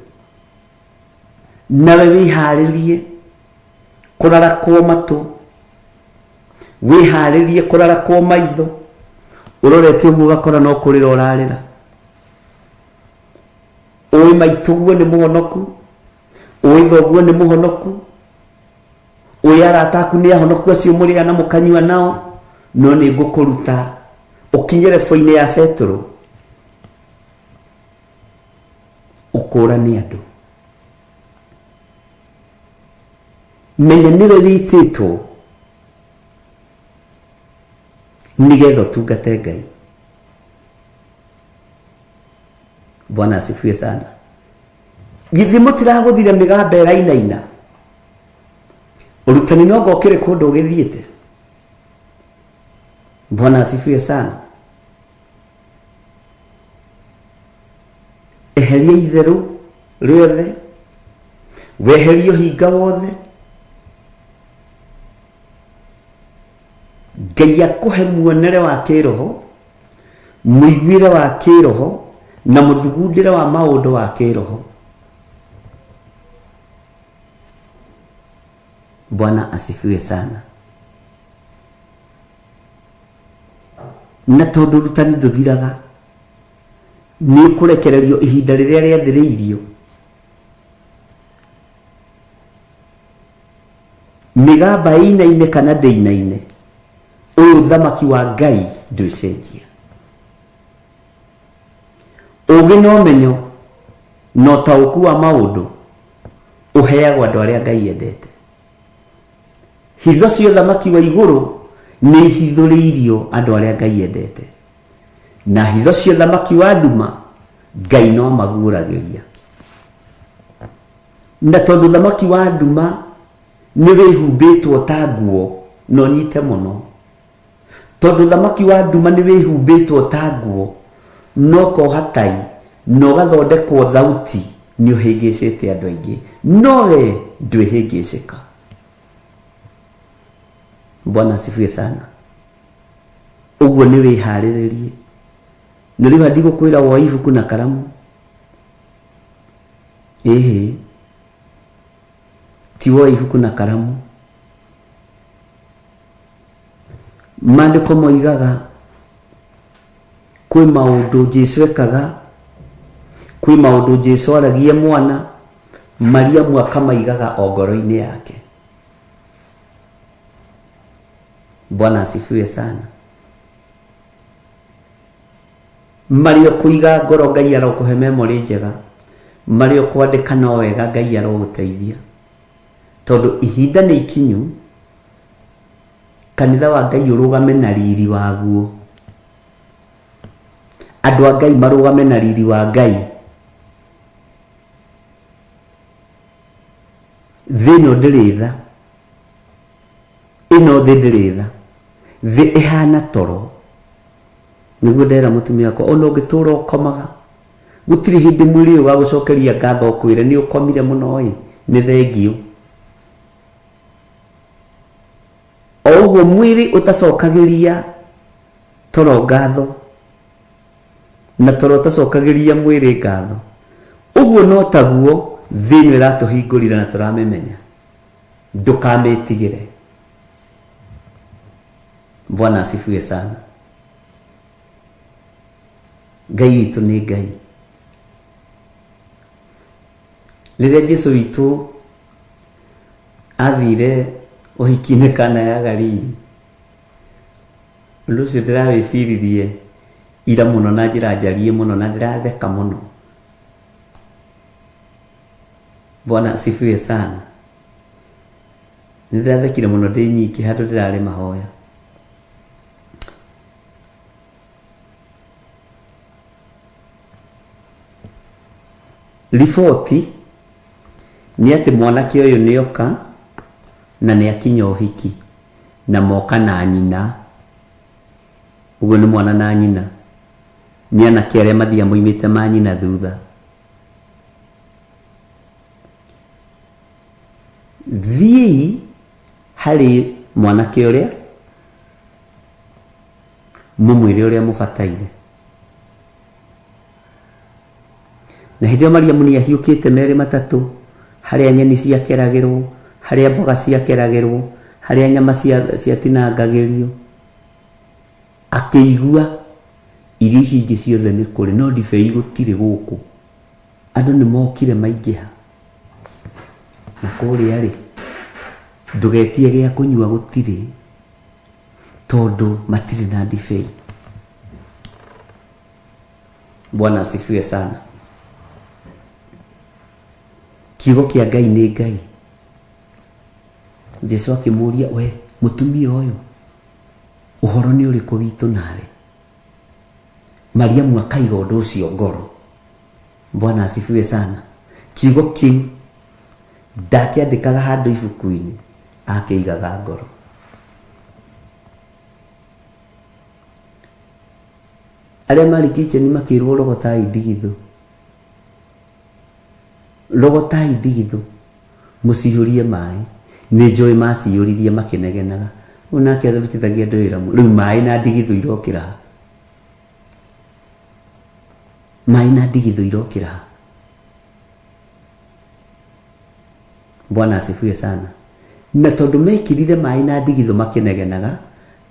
S2: nawe wĩharĩrie kũrarakwo matũ, wĩharĩrie kũrarakwo maitho, ũrorete ũguo ũgakora no kũrĩra ũrarĩra. Ũĩ maitũguo nĩ mũhonoku, ũĩ thoguo nĩ mũhonoku, ũĩ arata aku nĩ ahonoku acio mũrĩa na mũkanyua nao, no nĩ ngũkũruta ũkinye rebo-inĩ ya Petero, ũkũrane andũ. Menya nĩwe wĩtĩtwo nĩgetha ũtungate Ngai. Bwana asifiwe sana. Githĩ mũtiragũthire mĩgamba ĩrainaina? Ũrutani no anga ũkĩrĩ kũndũ ũgĩthiĩte. Bwana asifiwe sana. Eheria itherũ rĩothe, weherie ũhinga wothe, Ngai akũhe muonere wa kĩroho, mũiguĩre wa kĩroho, na mũthugundĩre wa maũndũ wa kĩroho. Bwana asifiwe sana. Na tondũ ũrutani ndũthiraga, nĩ ũkũrekererio ihinda rĩrĩa rĩathĩrĩirio. Mĩgamba ĩinaine kana ndĩinaine, ũyũ ũthamaki wa Ngai ndwĩcenjia. Ũgĩ na ũmenyo na ũtaũku wa maũndũ ũheagwo andũ arĩa Ngai endete. Hitho cia ũthamaki wa igũrũ nĩ ihithũrĩirio andũ arĩa Ngai endete, na hitho cia ũthamaki wa nduma Ngai no amaguũragĩria. Na tondũ ũthamaki wa nduma nĩ wĩhumbĩtwo ta nguo, na ũnyite mũno, tondũ ũthamaki wa nduma nĩ wĩhumbĩtwo ta nguo, na ũkoha tai, na ũgathondekwo thauti, nĩ ũhĩngĩcĩte andũ aingĩ, no we ndwĩhĩngĩcĩka. Bwana asifiwe sana. Ũguo nĩ wĩharĩrĩrie. Na rĩu haha ndigũkwĩra woe ibuku na karamu. Ĩhĩ. Ti woe ibuku na karamu. Maandĩko moigaga kwĩ maũndũ Jesu ekaga, kwĩ maũndũ Jesu aragia mwana, Mariamu akamaigaga o ngoro-inĩ yake. Bwana asifiwe sana. Marĩ ũkũiga ngoro Ngai arokũhe memory njega, marĩ ũkwandĩka no wega Ngai arogũteithia, tondũ ihinda nĩ ikinyu kanitha wa Ngai ũrũgame na riri waguo, andũ a Ngai marũgame na riri wa Ngai. Thĩ ĩno ndĩrĩ tha. Ĩno thĩ ndĩrĩ tha. Thĩ ĩhana toro. Nĩguo ndera mũtumia wakwa, ona ũngĩtũra ũkomaga, gũtirĩ hĩndĩ mwĩrĩ ũyũ ũgagũcokeria ngatho ũkwĩre nĩ ũkomire mũno ĩ, nĩ thengiũ. O ũguo mwĩrĩ ũtacokagĩria toro ngatho, na toro ũtacokagĩria mwĩrĩ ngatho, ũguo no taguo thĩ ĩno ĩratũhingũrire na tũramĩmenya. Ndũkamĩtigĩre. Bwana asifiwe sana. Ngai witũ nĩ Ngai. Rĩrĩa Jesu witũ athire ũhiki-inĩ Kana ya Galili, ũndũ ũcio ndĩrawĩciririe ira mũno na njĩra njariĩ mũno na ndĩratheka mũno. Bwana asifiwe sana. Nĩndĩrathekire mũno ndĩ nyiki handũ ndĩrarĩ mahoya. Riboti nĩ atĩ mwanake ũyũ nĩoka na nĩakinya ũhiki na moka na nyina. Ũguo nĩ mwana na nyina. Nĩ anake arĩa mathiaga moimĩte ma nyina thutha. Thiĩi harĩ mwanake ũrĩa mũmwĩre ũrĩa mũbataire. Na hĩndĩ ĩyo Mariamu nĩ ahiũkĩte merĩ matatũ, harĩa nyeni ciakeragĩrwo, harĩa mboga ciakeragĩrwo, harĩa nyama ciatinangagĩrio, akĩigua irio ici ingĩ ciothe nĩ kũrĩ, no ndibei gũtirĩ gũkũ. Andũ nĩ mokire maingĩha. Na kũrĩa rĩ, ndũgetie gĩa kũnyua gũtirĩ, tondũ matirĩ na ndibei. Bwana asifiwe sana. Kiugo kĩa Ngai nĩ Ngai. Jesu akĩmũria, we mũtumia ũyũ, ũhoro nĩ ũrĩkũ witũ nawe? Mariamu akaiga ũndũ ũcio ngoro. Bwana asifiwe sana. Kiugo kĩu ndakĩandĩkaga handũ ibuku-inĩ, akĩigaga ngoro. Arĩa marĩ kitchen makĩrwo rogotai ndigithũ. Rogotai ndigithũ mũcihũrie maĩ. Nĩ njũĩ maciyũririe makĩnegenaga. Rĩu nake arutithagia andũ wĩra rĩu maĩ na ndigithũ irokĩra ha? Maĩ na ndigithũ irokĩra ha? Bwana asifiwe sana. Na tondũ mekĩrire maĩ na ndigithũ makĩnegenaga,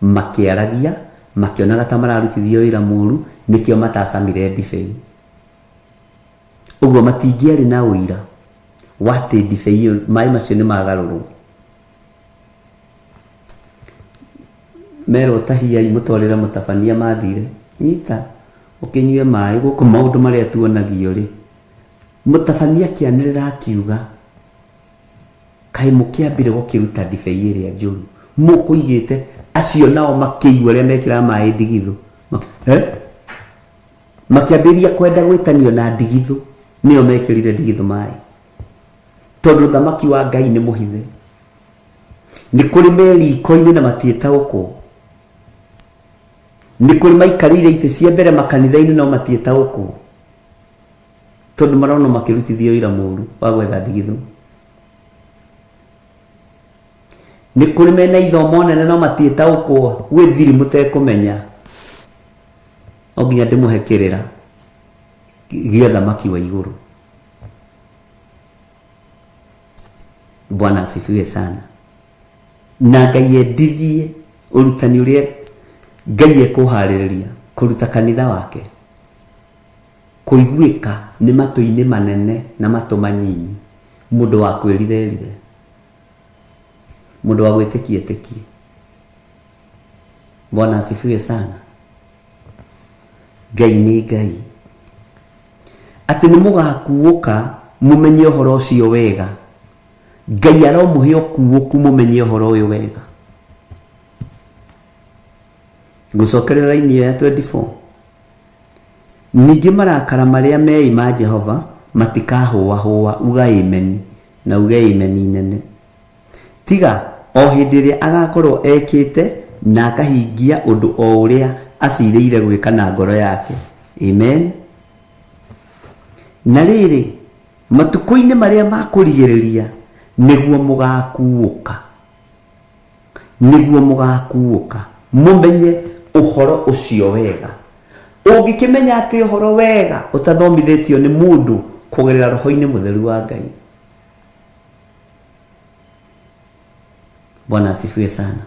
S2: makĩaragia, makĩonaga ta mararutithio wĩra mũru, nĩkĩo matacamire ndibei. Ũguo matingĩarĩ na ũira wa atĩ ndibei ĩyo, maĩ macio nĩ magarũrwo. Merwo tahiai mũtwarĩre mũtabania mathire, nyita ũkĩnyue maĩ gũkũ maũndũ marĩa tuonagio rĩ, mũtabania akĩanĩrĩra akiuga, kaĩ mũkĩambire gũkĩruta ndibei ĩrĩa njũru mũkũigĩte, acio nao makĩigua ũrĩa mekĩraga maĩ ndigithũ, Makĩambĩrĩria kwenda gwĩtanio na ndigithũ, nĩo mekĩrire ndigithũ maĩ. Tondũ ũthamaki wa Ngai nĩ mũhithe. Nĩ kũrĩ me riko-inĩ na matiĩtaũkwo. Nĩ kũrĩ maikarĩire itĩ cia mbere makanitha-inĩ no matiĩtaũkwo. Tondũ maronwo makĩrutithio wĩra mũru wa gwetha ndigithũ. Nĩ kũrĩ mena ithomo nene no matiĩtaũkwo gwĩ thiri mũtekũmenya. No nginya ndĩmũhe kĩrĩra gĩa thamaki wa igũrũ. Bwana asifiwe sana. Na Ngai endithie ũrutani ũrĩa Ngai ekũharĩrĩria kũruta kanitha wake kũiguĩka nĩ matũ-inĩ manene na matũ manyinyi, mũndũ wa kwĩrira erire, mũndũ wa gwĩtĩkia etĩkie. Bwana asifiwe sana. Ngai nĩ Ngai. Atĩ nĩ mũgakuũka mũmenye ũhoro ũcio wega. Ngai aromũhe ũkuũku mũmenye ũhoro ũyũ wega. Ngũcokerera raini ĩyo ya 24. Ningĩ marakara marĩa meĩ ma Jehova matikahũahũa, uga ameni na uge ameni nene. Tiga o hĩndĩ ĩrĩa agakorwo ekĩte na akahingia ũndũ o ũrĩa acirĩire gwĩka na ngoro yake. Amen. Na rĩrĩ, matukũ-inĩ marĩa ma kũrigĩrĩria nĩguo mũgakuũka, nĩguo mũgakuũka mũmenye ũhoro ũcio wega. Ũngĩkĩmenya atĩ ũhoro wega ũtathomithĩtio nĩ mũndũ kũgerera roho-inĩ mũtheru wa Ngai. Bwana asifiwe sana.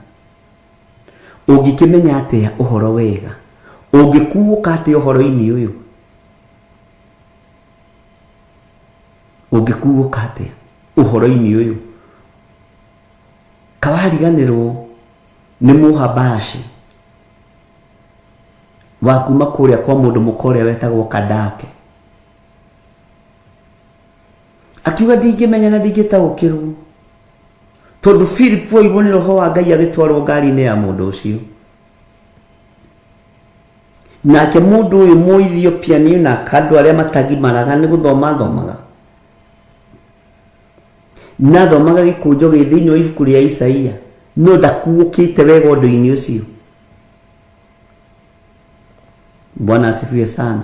S2: Ũngĩkĩmenya atĩa ũhoro wega? Ũngĩkuũka atĩa ũhoro-inĩ ũyũ? Ũngĩkuũka atĩa ũhoro-inĩ ũyũ? Kawariganĩrwo nĩ mũhabashi wa kuma kũrĩa kwa mũndũ mũka ũrĩa wetagwo Kandake. Akiuga ndingĩmenya na ndingĩtaũkĩrwo, tondũ Philip oirwo nĩ roho wa Ngai agĩtwarwo ngari-inĩ ya mũndũ ũcio. Nake mũndũ ũyũ Mũethiopia nĩ ona andũ arĩa matagimaraga nĩ gũthoma athomaga, na athomaga gĩkũnjo gĩ thĩinĩ wa ibuku rĩa Isaia, no ndakuũkĩte wega ũndũ-inĩ ũcio. Bwana asifiwe sana.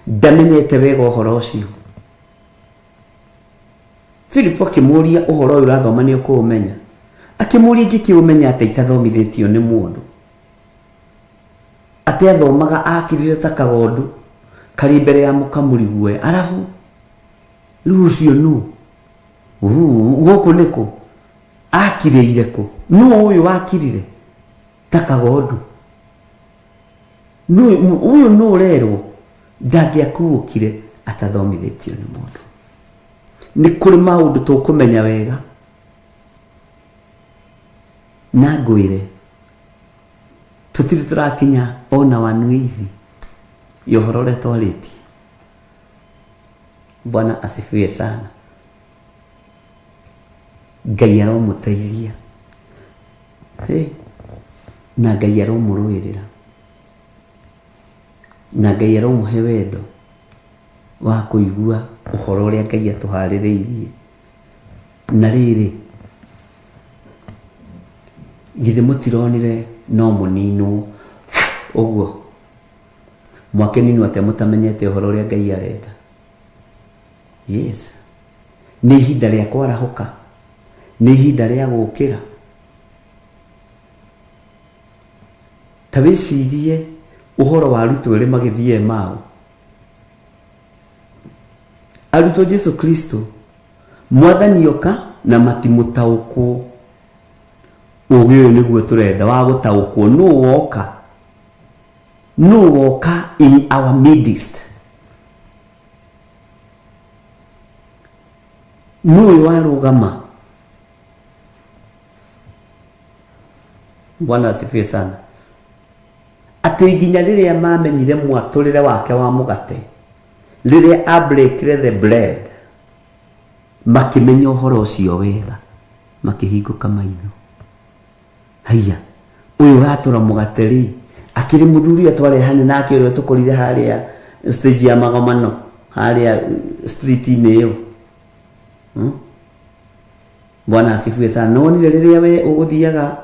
S2: Ndamenyete wega ũhoro ũcio. Philip akĩmũria ũhoro ũyũ ũrathoma nĩ ũkũũmenya? Akĩmũria ingĩkĩũmenya atĩa itathomithĩtio nĩ mũndũ? Atĩ athomaga akirire ta kagondu karĩ mbere ya mũkamuri guoya. Arabu rĩu ũcio nũ? Gũkũ nĩkũ? Akirĩire kũ? Nũ ũyũ wakirire ta kagondu? Ũyũ nũ ũrerwo ndangĩakuũkire atathomithĩtio nĩ mũndũ? Nĩ kũrĩ maũndũ tũkũmenya wega na ngwĩre tũtirĩ tũrakinya ona wanuithi ya ũhoro ũrĩa twarĩtie. Bwana asifiwe sana. Ngai aromũteithia. Hey. Na Ngai aromũrũĩrĩra. Na Ngai aromũhe wendo wa kũigua ũhoro ũrĩa Ngai atũharĩrĩirie. Na rĩrĩ, githĩ mũtironire no mũninwo ũguo? Mwakĩninwo atĩa mũtamenyete ũhoro ũrĩa Ngai arenda? Yes. Nĩ ihinda rĩa kwarahũka. Nĩ ihinda rĩa gũkĩra. Ta wĩcirie ũhoro wa arutwo erĩ magĩthiĩ Emau. Arutwo Jesu Kristo, mwathani oka na matimũtaũkwo. Ũgĩ ũyũ nĩguo tũrenda wa gũtaũkwo. Nũ woka? Nũ woka in our midst? Nũ ũyũ warũgama? Bwana asifiwe sana. Atĩ nginya rĩrĩa mamenyire mwatũrĩre wake wa mũgate, rĩrĩa abreakire the bread, makĩmenya ũhoro ũcio wega, makĩhingũka maitho. Haiya, ũyũ ũratũra mũgate rĩ, akĩrĩ mũthuri ũrĩa twarehane nake ũrĩa tũkorire harĩa stage ya magomano, harĩa street-inĩ ĩyo. Bwana asifiwe sana. Nĩwonire rĩrĩa we ũgũthiaga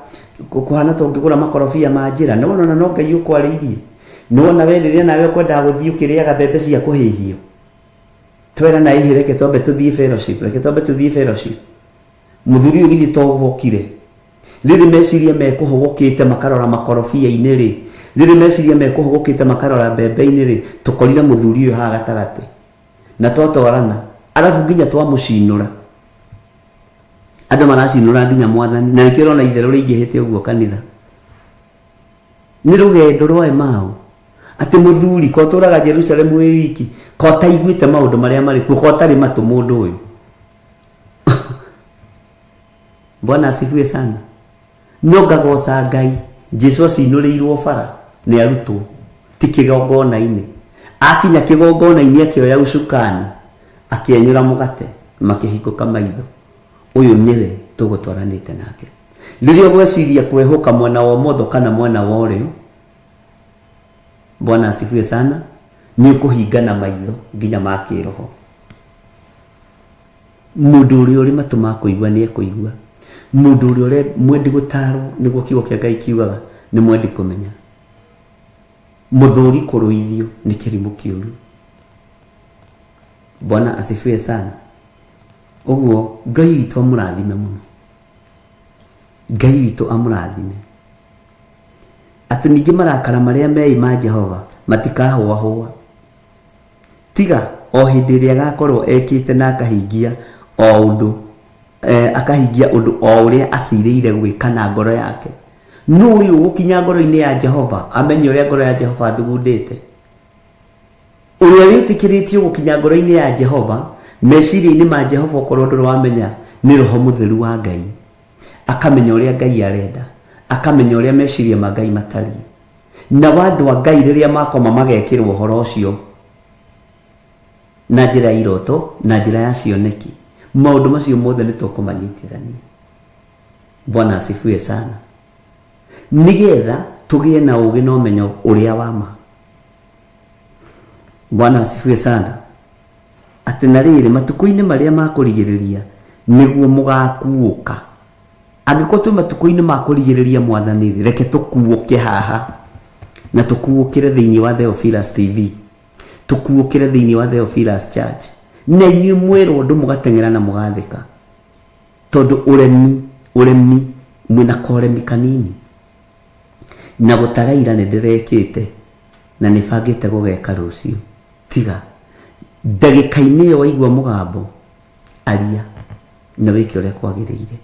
S2: kũhana ta ũngĩgũra makorobia ma njĩra, nĩwona ona no Ngai ũkwarĩirie. Nĩwona we rĩrĩa nawe ũkwendaga gũthiĩ ũkĩrĩaga mbembe cia kũhĩhio. Twera na ĩhĩ reke twambe tũthiĩ fellowship, reke twambe tũthiĩ fellowship. Mũthuri ũyũ githĩ to ũhokire. Rĩrĩ meciria mekũhũgũkĩte makarora makorobia-inĩ rĩ, Rĩrĩ meciria mekũhũgũkĩte makarora mbembe-inĩ rĩ, tũkorire mũthuri ũyũ haha gatagatĩ na twatwarana, arabu nginya twamũcinũra. Andũ maracinũra nginya mwathani, na nĩkĩo ũrona itherũ rĩingĩhĩte ũguo kanitha. Nĩ rũgendo rwa Emau atĩ mũthuri ko ũtũraga Jerusalemu wĩ wiki, ko ũtaiguĩte maũndũ marĩa marĩ kuo, ko ũtarĩ matũ mũndũ ũyũ. Bwana asifiwe sana. No ngagoca Ngai, Jesu acinũrĩirwo bara nĩ arutwo, ti kĩgongona-inĩ. Akinya kĩgongona-inĩ akĩoya ucukani, akĩenyũra mũgate, makĩhingũka maitho. Ũyũ nĩwe tũgũtwaranĩte nake. Rĩrĩa ũgweciria kwehũka mwena wa ũmotho kana mwena wa ũrĩo, Bwana asifiwe sana, nĩ ũkũhingana maitho nginya ma kĩroho. Mũndũ ũrĩa ũrĩ matũ ma kũigua nĩ ekũigua. Mũndũ ũrĩa ũrĩ mwendi gũtaarwo, nĩguo kiugo kĩa Ngai kiugaga, nĩ mwendi kũmenya. Mũthũri kũrũithio nĩ kĩrimũ kĩũru. Bwana asifiwe sana. Ũguo Ngai witũ amũrathime mũno. Ngai witũ amũrathime. Atĩ ningĩ marakara marĩa meĩ ma Jehova matikahũahũa. Tiga o hĩndĩ ĩrĩa agakorwo ekĩte na akahingia o ũndũ eh, akahingia ũndũ o ũrĩa acirĩire gwĩka na ngoro yake. Nũ ũyũ ũgũkinya ngoro-inĩ ya Jehova amenye ũrĩa ngoro ya Jehova athugundĩte? Ũrĩa wĩtĩkĩrĩtio gũkinya ngoro-inĩ ya Jehova, meciria-inĩ ma Jehova okorwo ndũrĩ wamenya, nĩ Roho Mũtheru wa Ngai. Akamenya ũrĩa Ngai arenda, akamenya ũrĩa meciria ma Ngai matariĩ. Nao andũ a Ngai rĩrĩa makoma magekĩrwo ũhoro ũcio na njĩra ya iroto, na njĩra ya cioneki. Maũndũ macio mothe nĩ tũkũmanyitithania. Bwana asifiwe sana. Nĩgetha tũgĩe na ũgĩ na ũmenyo ũrĩa wa ma. Bwana asifiwe sana. Atĩ na rĩrĩ, matukũ-inĩ marĩa ma kũrigĩrĩria nĩguo mũgakuũka. Angĩkorwo twĩ matukũ-inĩ ma kũrigĩrĩria Mwathani-rĩ, reke tũkuũke haha na tũkuũkĩre thĩinĩ wa Theophilus TV, tũkuũkĩre thĩinĩ wa Theophilus Church, na inyuĩ mwĩrwo ũndũ mũgateng'era na mũgathĩka, tondũ ũremi, ũremi, mwĩna koremi kanini. Na gũtaraira nĩ ndĩrekĩte na nĩ bangĩte gũgeka rũciũ. Tiga. Ndagĩka-inĩ ĩyo waigua mũgambo, aria na wĩke ũrĩa kwagĩrĩire.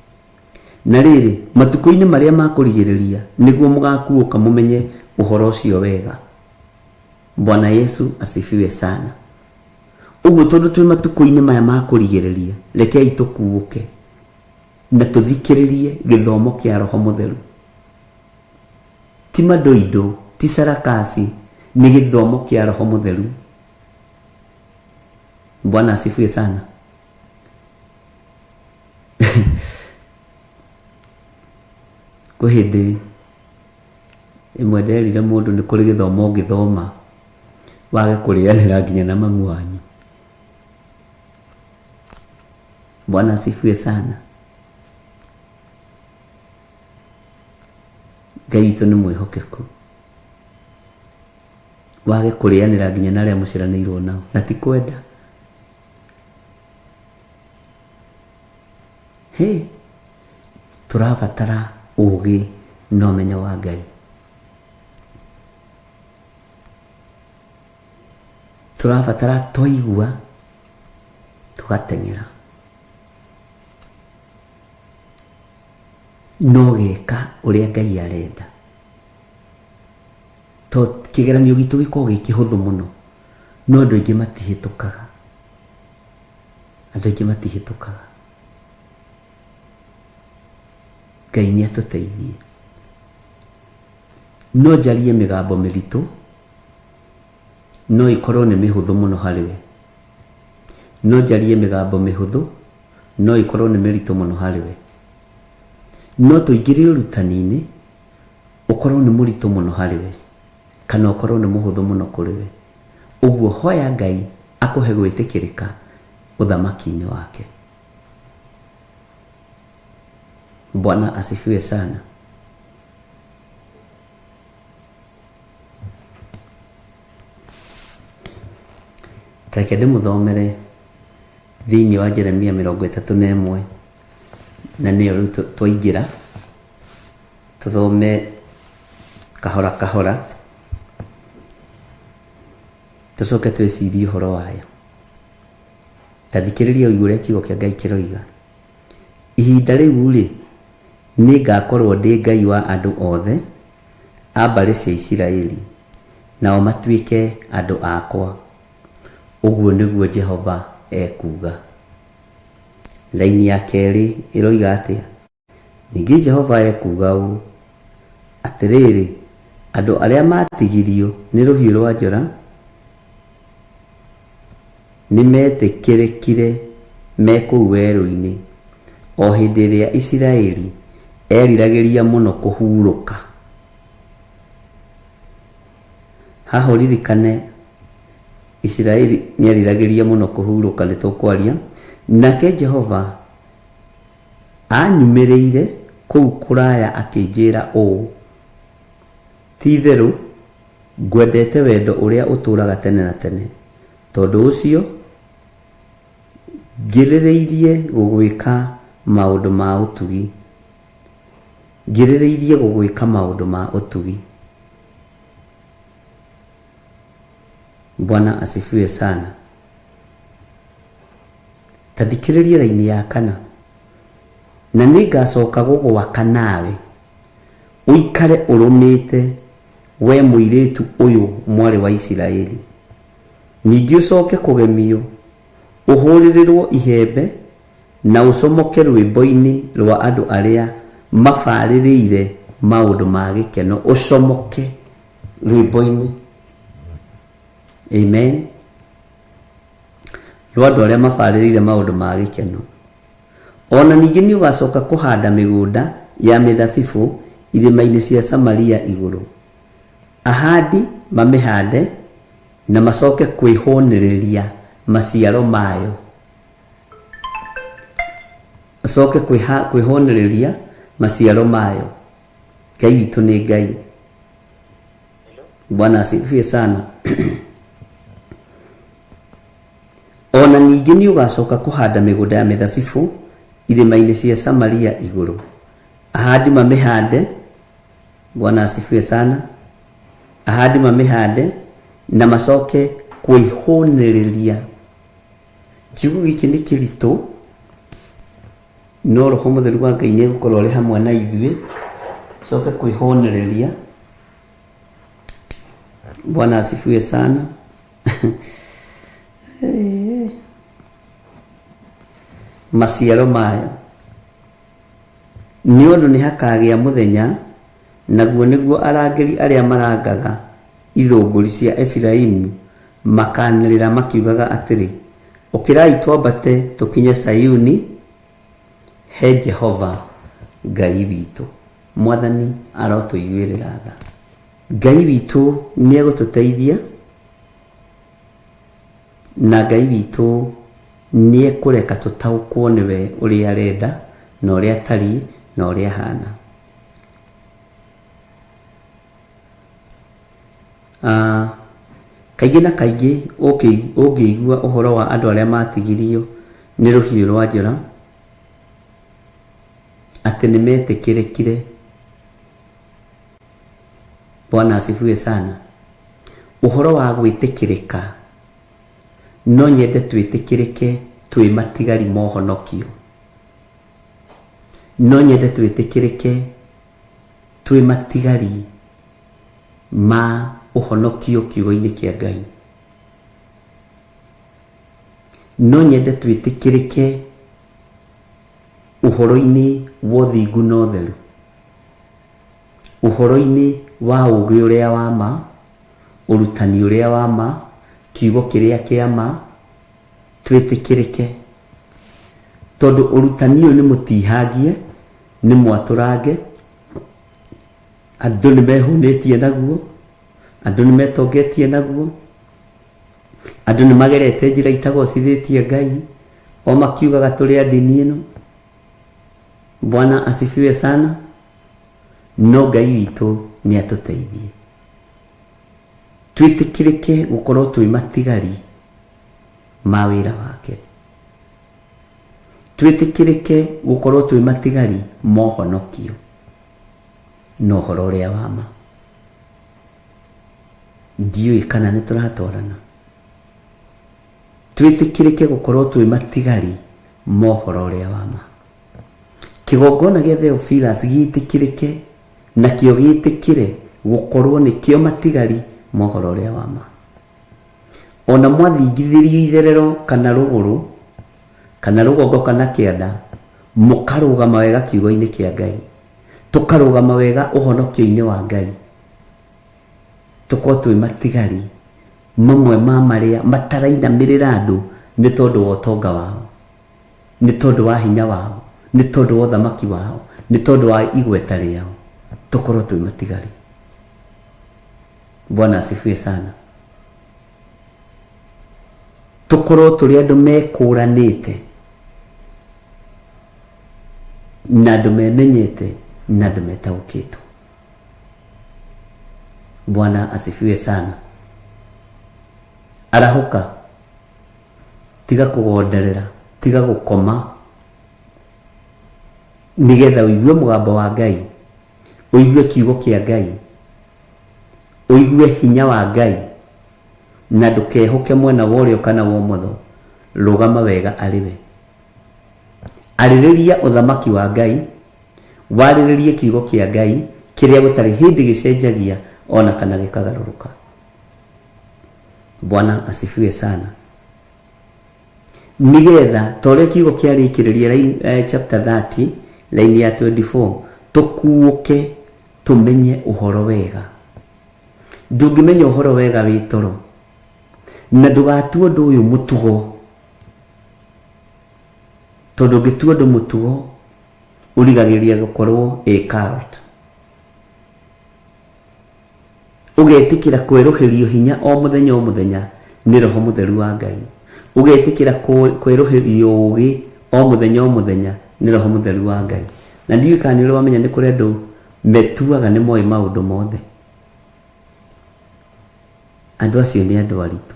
S2: Na rĩrĩ, matukũ-inĩ marĩa ma kũrigĩrĩria nĩguo mũgakuũka mũmenye ũhoro ũcio wega. Bwana Yesu asifiwe sana. Ũguo tondũ twĩ matukũ-inĩ maya ma kũrigĩrĩria, rekei tũkuũke na tũthikĩrĩrie gĩthomo kĩa Roho Mũtheru. Ti mandoindo, ti sarakasi, nĩ gĩthomo kĩa Roho Mũtheru. Bwana asifiwe sana. Kwĩ hĩndĩ ĩmwe nderire mũndũ nĩ kũrĩ gĩthomo ũngĩthoma wage kũrĩanĩra nginya na mamu wanyu. Bwana asifiwe sana. Ngai witũ nĩ mwĩhokeku. Wage kũrĩanĩra nginya na arĩa mũciaranĩirwo nao na ti kwenda. Hĩ, tũrabatara ũgĩ na ũmenyo wa Ngai. Tũrabatara twaigua tũgateng'era. Na ũgeka ũrĩa Ngai arenda. To kĩgeranio gitũ gĩkoragwo gĩ kĩhũthũ mũno, no andũ aingĩ matihĩtũkaga. Andũ aingĩ matihĩtũkaga. Ngai nĩ atũteithie. No njarie mĩgambo mĩritũ, no ĩkorwo nĩ mĩhũthũ mũno harĩ we. No njarie mĩgambo mĩhũthũ, no ĩkorwo nĩ mĩritũ mũno harĩ we. No tũingĩre ũrutani-inĩ, ũkorwo nĩ mũritũ mũno harĩ we, kana ũkorwo nĩ mũhũthũ mũno kũrĩ we. Ũguo hoya Ngai akũhe gwĩtĩkĩrĩka ũthamaki-inĩ wake. Bwana asifiwe sana. Reke ndĩmũthomere thĩinĩ wa Jeremia 31 na nĩyo rĩu twaingĩra, tũthome kahora kahora. Tũcoke twĩcirie ũhoro wayo. Ta thikĩrĩria ũigue ũrĩa kiugo kĩa Ngai kĩroiga. Ihinda rĩu-rĩ, nĩngakorwo ndĩ Ngai wa andũ othe a mbarĩ cia Isiraeli, nao matuĩke andũ akwa, ũguo nĩguo Jehova ekuuga. Raini ya kerĩ ĩroiga atĩa? Ningĩ Jehova ekuuga ũũ, Atĩrĩrĩ, andũ arĩa maatigirio nĩ rũhiũ rwa njora nĩmetĩkĩrĩkire me kũu werũ-inĩ, o hĩndĩ ĩrĩa Isiraeli eriragĩria mũno kũhurũka. Haha ũririkane Isiraeli nĩeriragĩria mũno kũhurũka, nĩtũkwaria. Nake Jehova Aanyumĩrĩire kũu kũraya akĩnjĩra ũũ, 'Ti-itherũ ngwendete wendo ũrĩa ũtũũraga tene na tene, tondũ ũcio ngĩrĩrĩirie gũgwĩka maũndũ ma ũtugi, ngĩrĩrĩirie gũgwĩka maũndũ ma ũtugi. Bwana asifiwe sana. Ta thikĩrĩria raini ya kana. Na nĩngacoka gũgwaka nawe, ũikare ũrũmĩte, wee mũirĩtu ũyũ mwarĩ wa Isiraeli. Ningĩ ũcoke kũgemio, ũhũrĩrĩrũo ihembe, na ũcomoke rũĩmbo-inĩ rũa andũ arĩa mabarĩrĩire maũndũ ma gĩkeno, ũcomoke rũĩmbo-inĩ. Amen. Rwa andũ arĩa mabarĩrĩire maũndũ ma gĩkeno. O na ningĩ nĩũgacoka kũhanda mĩgũnda ya mĩthabibũ irĩma-inĩ cia Samaria igũrũ, ahandi mamĩhande na macoke kwĩhũnĩrĩria maciaro mayo, macoke kwĩhũnĩrĩria maciaro mayo. Ngai witũ nĩ Ngai. Bwana asifiwe sana. O na ningĩ nĩ ũgaacoka kũhanda mĩgũnda ya mĩthabibũ irĩma-inĩ cia Samaria igũrũ, ahandi mamĩhande, Bwana asifiwe sana, ahandi mamĩhande na macoke kwĩhũnĩrĩria. Kiugo gĩkĩ nĩ kĩritũ, no Roho Mũtheru wa Ngai nĩ egũkorwo arĩ hamwe na ithuĩ, coke kwĩhũnĩrĩria. Bwana asifiwe sana. Maciaro mayo. Nĩ ũndũ nĩ hakagĩa mũthenya, naguo nĩguo arangĩri arĩa marangaga ithũngũri cia Efiraimu makaanĩrĩra makiugaga atĩrĩ, 'Ũkĩrai twambate tũkinye Zayuni he Jehova Ngai witũ. Mwathani arotũiguĩrĩra tha. Ngai witũ nĩ egũtũteithia, na Ngai witũ nĩ ekũreka tũtaũkwo nĩwe ũrĩa arenda, na ũrĩa atariĩ, na ũrĩa ahana. Ah, kaingĩ na kaingĩ ũngĩigua ũhoro wa andũ arĩa matigirio nĩ rũhiũ rwa njora, atĩ nĩ metĩkĩrĩkire. Bwana asifiwe sana. Ũhoro wa gwĩtĩkĩrĩka, no nyende twĩtĩkĩrĩke twĩ matigari ma ũhonokio. No nyende twĩtĩkĩrĩke twĩ matigari ma ũhonokio kiugo-inĩ kĩa Ngai. No nyende twĩtĩkĩrĩke ũhoro-inĩ wa ũthingu na ũtheru, ũhoro-inĩ wa ũũgĩ ũrĩa wa ma, ũrutani ũrĩa wa ma, kiugo kĩrĩa kĩa ma, twĩtĩkĩrĩke. Tondũ ũrutani ũyũ nĩ mũtihangie, nĩ mwatũrange, andũ nĩ mehũnĩtie naguo, andũ nĩ metongetie naguo, andũ nĩ magerete njĩra itagocithĩtie Ngai, o makiugaga tũrĩ a ndini ĩno. Bwana asifiwe sana. No Ngai witũ nĩ atũteithie twĩtĩkĩrĩke gũkorwo twĩ matigari ma wĩra wake, twĩtĩkĩrĩke gũkorwo twĩ matigari ma ũhonokio na ũhoro ũrĩa wa ma. Ndiũĩ kana nĩ tũratwarana. Twĩtĩkĩrĩke gũkorwo twĩ matigari ma ũhoro ũrĩa wa ma. Kĩgongona gĩa Theophilus gĩtĩkĩrĩke nakĩo gĩtĩkĩre gũkorwo nĩkĩo matigari ma ũhoro ũrĩa wa ma. Ona mwathingithĩrio itherero kana rũgũrũ kana rũgongo kana kĩanda, mũkarũgama wega kiugo-inĩ kĩa Ngai, tũkarũgama wega ũhonokio-inĩ wa Ngai, tũkorwo twĩ matigari mamwe ma marĩa matarainamĩrĩra andũ nĩ tondũ wa ũtonga wao, nĩ tondũ wa hinya wao, nĩ tondũ wa ũthamaki wao, nĩ tondũ wa igweta rĩao, tũkorwo twĩ matigari. Bwana asifiwe sana. Tũkorwo tũrĩ andũ mekũranĩte na andũ memenyete na andũ metaũkĩtwo. Bwana asifiwe sana. Arahũka, tiga kũgonderera, tiga gũkoma, nĩgetha ũigue mũgambo wa Ngai, ũigue kiugo kĩa Ngai, ũigue hinya wa Ngai, na ndũkehoke mwena wa ũrĩo kana wa ũmotho, rũgama wega arĩ we. Arĩrĩria ũthamaki wa Ngai, warĩrĩrie kiugo kĩa Ngai kĩrĩa gũtarĩ hĩndĩ gĩcenjagia ona kana gĩkagarũrũka. Bwana asifiwe sana. Nigetha ta ũrĩa kiugo kĩarĩkĩrĩria line, chapter 30 line ya 24, tũkuũke tũmenye ũhoro wega. Ndũngĩmenya ũhoro wega wĩ toro, na ndũgatue ũndũ ũyũ mũtugo, tondũ ũngĩtua ũndũ mũtugo ũrigagĩrĩria gũkorwo a cult. Ũgetĩkĩra kwerũhĩrio hinya o mũthenya o mũthenya nĩ Roho Mũtheru wa Ngai. Ũgetĩkĩra kwerũhĩrio ũũgĩ o mũthenya o mũthenya nĩ Roho Mũtheru wa Ngai. Na ndiũĩ kana nĩ ũrĩ wamenya nĩ kũrĩ andũ metuaga nĩ moĩ maũndũ mothe. Andũ acio nĩ andũ aritũ.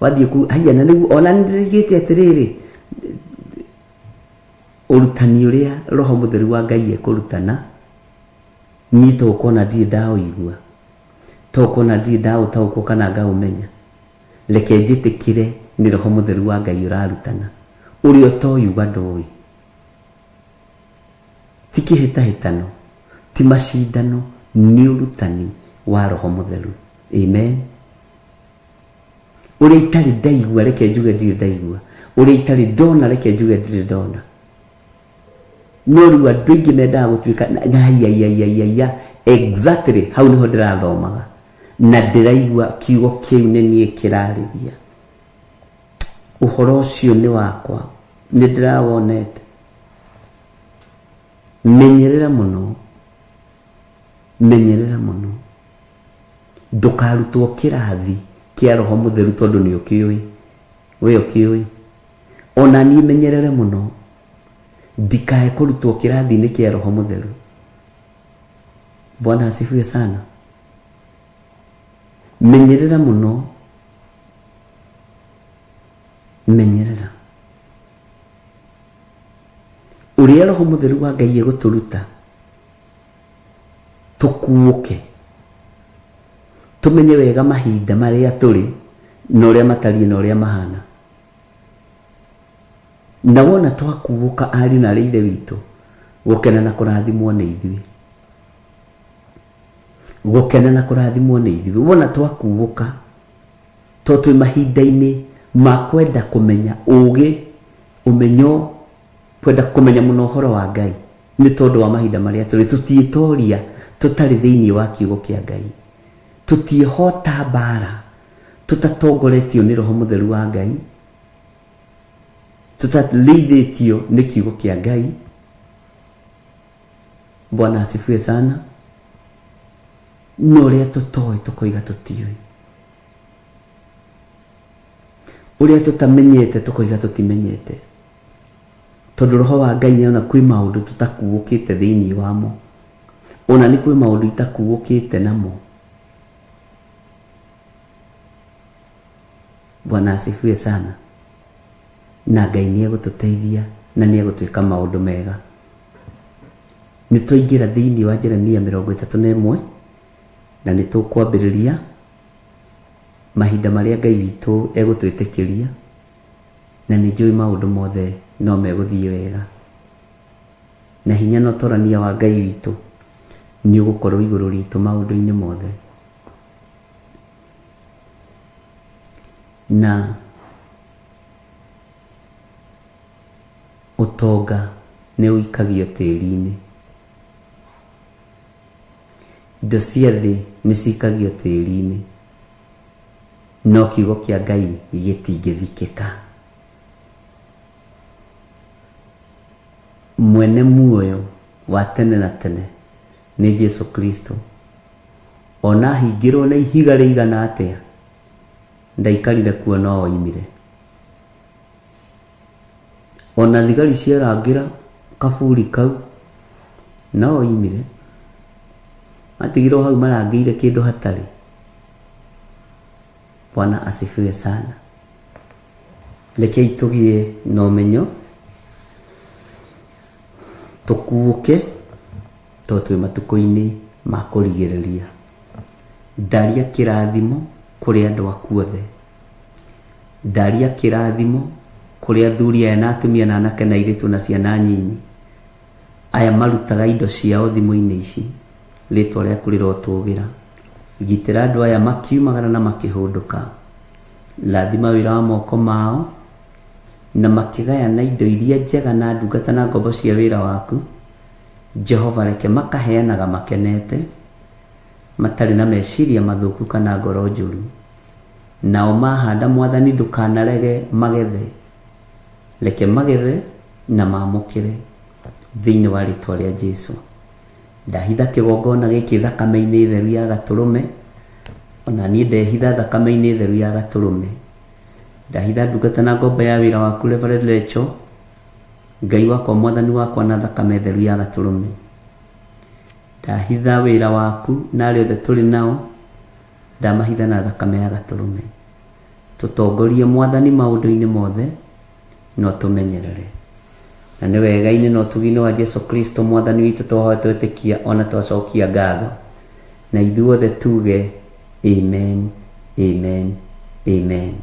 S2: Wathiĩ ku haiya na nĩguo ona nĩndĩrĩigĩte atĩrĩrĩ, ũrutani ũrĩa Roho Mũtheru wa Ngai ekũrutana, niĩ to ũkona ndirĩ ndaũigua, to ũkona ndirĩ ndaũtaũkwo kana ngaũmenya, reke njĩtĩkĩre nĩ Roho Mũtheru wa Ngai ũrarutana. Ũrĩa ũtoĩ uga ndũĩ. Ti kĩhĩtahĩtano, ti macindano, nĩ ũrutani wa Roho Mũtheru. Amen. Ũrĩa itarĩ ndaigua reke njuge ndirĩ ndaigua, ũrĩa itarĩ ndona reke njuge ndirĩ ndona. No rĩu andũ aingĩ mendaga gũtuĩka aiaiaiaiaia, exactly hau nĩho ndĩrathomaga na ndĩraigua kiugo kĩu nĩ niĩ kĩrarĩria. Ũhoro ũcio nĩ wakwa, nĩ ndĩrawonete. Menyerera mũno, menyerera mũno. Ndũkarutwo kĩrathi kĩa Roho Mũtheru tondũ nĩ ũkĩũĩ. We ũkĩũĩ. Ona niĩ menyerere mũno ndikae kũrutwo kĩrathi-inĩ kĩa Roho Mũtheru. Bwana asifiwe sana. Menyerera mũno, menyerera ũrĩa Roho Mũtheru wa Ngai egũtũruta tũkuũke, tũmenye wega mahinda marĩa tũrĩ na ũrĩa matariĩ na ũrĩa mahana. Na wona twakuũka ariũ na arĩ ithe witũ, gũkena na kũrathimwo nĩ ithuĩ. Gũkena na kũrathimwo nĩ ithuĩ. Wona twakuũka, to twĩ mahinda-inĩ ma kwenda kũmenya ũũgĩ, ũmenyo, kwenda kũmenya mũno ũhoro wa Ngai, nĩ tondũ wa mahinda marĩa tũrĩ. Tũtiĩtoria tũtarĩ thĩinĩ wa kiugo kĩa Ngai. Tũtiĩhota mbara tũtatongoretio nĩ Roho Mũtheru wa Ngai, tũtarĩithĩtio nĩ kiugo kĩa Ngai. Bwana asifiwe sana. Na ũrĩa tũtoĩ tũkoiga tũtiũĩ, ũrĩa tũtamenyete tũkoiga tũtimenyete, tondũ Roho wa Ngai nĩarona kwĩ maũndũ tũtakuũkĩte thĩinĩ wamo, ona nĩ kwĩ maũndũ itakuũkĩte namo. Bwana asifiwe sana. Na Ngai nĩ egũtũteithia na nĩ egũtwĩka maũndũ mega. Nĩ twaingĩra thĩinĩ wa Jeremia 31 na nĩ tũkwambĩrĩria Mahinda marĩa Ngai witũ egũtwĩtĩkĩria, na nĩ njũĩ maũndũ mothe no megũthiĩ wega. Na hinya na ũtorania wa Ngai witũ nĩ ũgũkorwo igũrũ ritũ maũndũ-inĩ mothe. Na ũtonga nĩ ũikagio tĩri-inĩ. Indo cia thĩ nĩ cikagio tĩri-inĩ, no kiugo kĩa Ngai gĩtingĩthikĩka. Mwene muoyo wa tene na tene nĩ Jesu Kristo. Ona ahingĩrwo na ihiga rĩigana atĩa, ndaikarire kuo no oimire. Ona thigari ciarangĩra kaburi kau, no oimire. Matigirwo hau marangĩire kĩndũ hatarĩ. Bwana asifiwe sana. Rekei tũgĩe na ũmenyo, tũkuũke tondũ twĩ matukũ-inĩ ma kũrigĩrĩria. Ndaria kĩrathimo kũrĩ andũ aku othe. Ndaria kĩrathimo kũrĩ athuri aya na atumia na anake na airĩtu na ciana nyinyi aya marutaga indo ciao thimũ-inĩ ici. Rĩtwa rĩaku rĩrotũgĩra. Gitĩra andũ aya makiumagara na makĩhũndũka. Rathima wĩra wa moko mao na makĩgayana indo iria njega na ndungata na ngombo cia wĩra waku. Jehova reke makaheanaga makenete, matarĩ na meciria mathũku kana ngoro njũru. Nao mahanda Mwathani ndũkanarege magethe. Reke magethe na mamũkĩre thĩinĩ wa rĩtwa rĩa Jesu. Ndahitha kĩgongona gĩkĩ thakame-inĩ theru ya gatũrũme, ona niĩ ndehitha thakame-inĩ theru ya gatũrũme. Ndahitha ndungata na ngombo ya wĩra waku Reverend Rachel, Ngai wakwa Mwathani wakwa na thakame theru ya gatũrũme. Ndahitha wĩra waku na arĩa othe tũrĩ nao, ndamahitha na thakame ya gatũrũme. Tũtongorie Mwathani maũndũ-inĩ mothe, na ũtũmenyerere. Na nĩ wega-inĩ na ũtugi-inĩ wa Jesu Kristo Mwathani witũ twahoya twetĩkia ona twacokia ngatho. Na ithuothe tuge amen, amen, amen.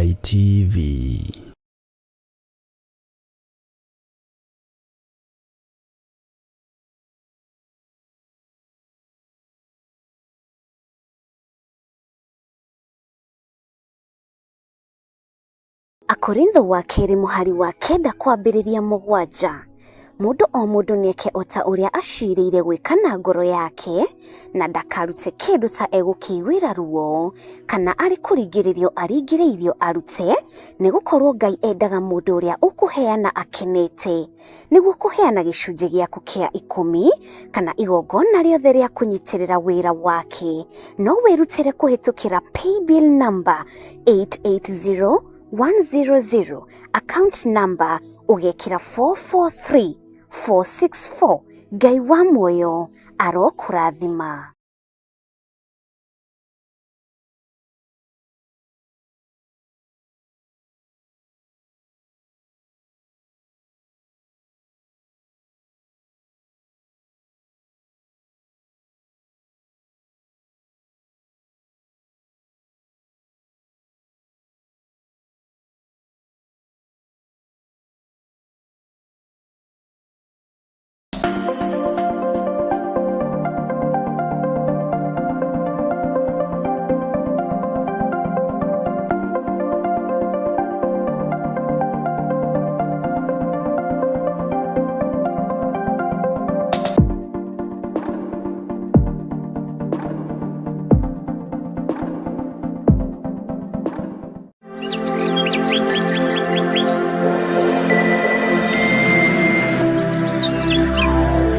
S1: Ngai TV.
S5: Akorintho wa kerĩ mũhari wa kenda kwambĩrĩria 7. Mũndũ o mũndũ nĩeke o ta ũrĩa acirĩire gwĩka na ngoro yake, na ndakarute kĩndũ ta egũkĩiguĩra ruo, kana arĩ kũringĩrĩrio aringĩrĩirio arute, nĩ gũkorwo Ngai endaga mũndũ ũrĩa ũkũheana akenete. Nĩguo kũheana gĩcunjĩ gĩaku kĩa ikũmi, kana igongona rĩothe rĩa kũnyitĩrĩra wĩra wake, no wĩrutĩre kũhĩtũkĩra paybill number 880 100, account number ũgekĩra 443464. Ngai wa muoyo arokũrathima.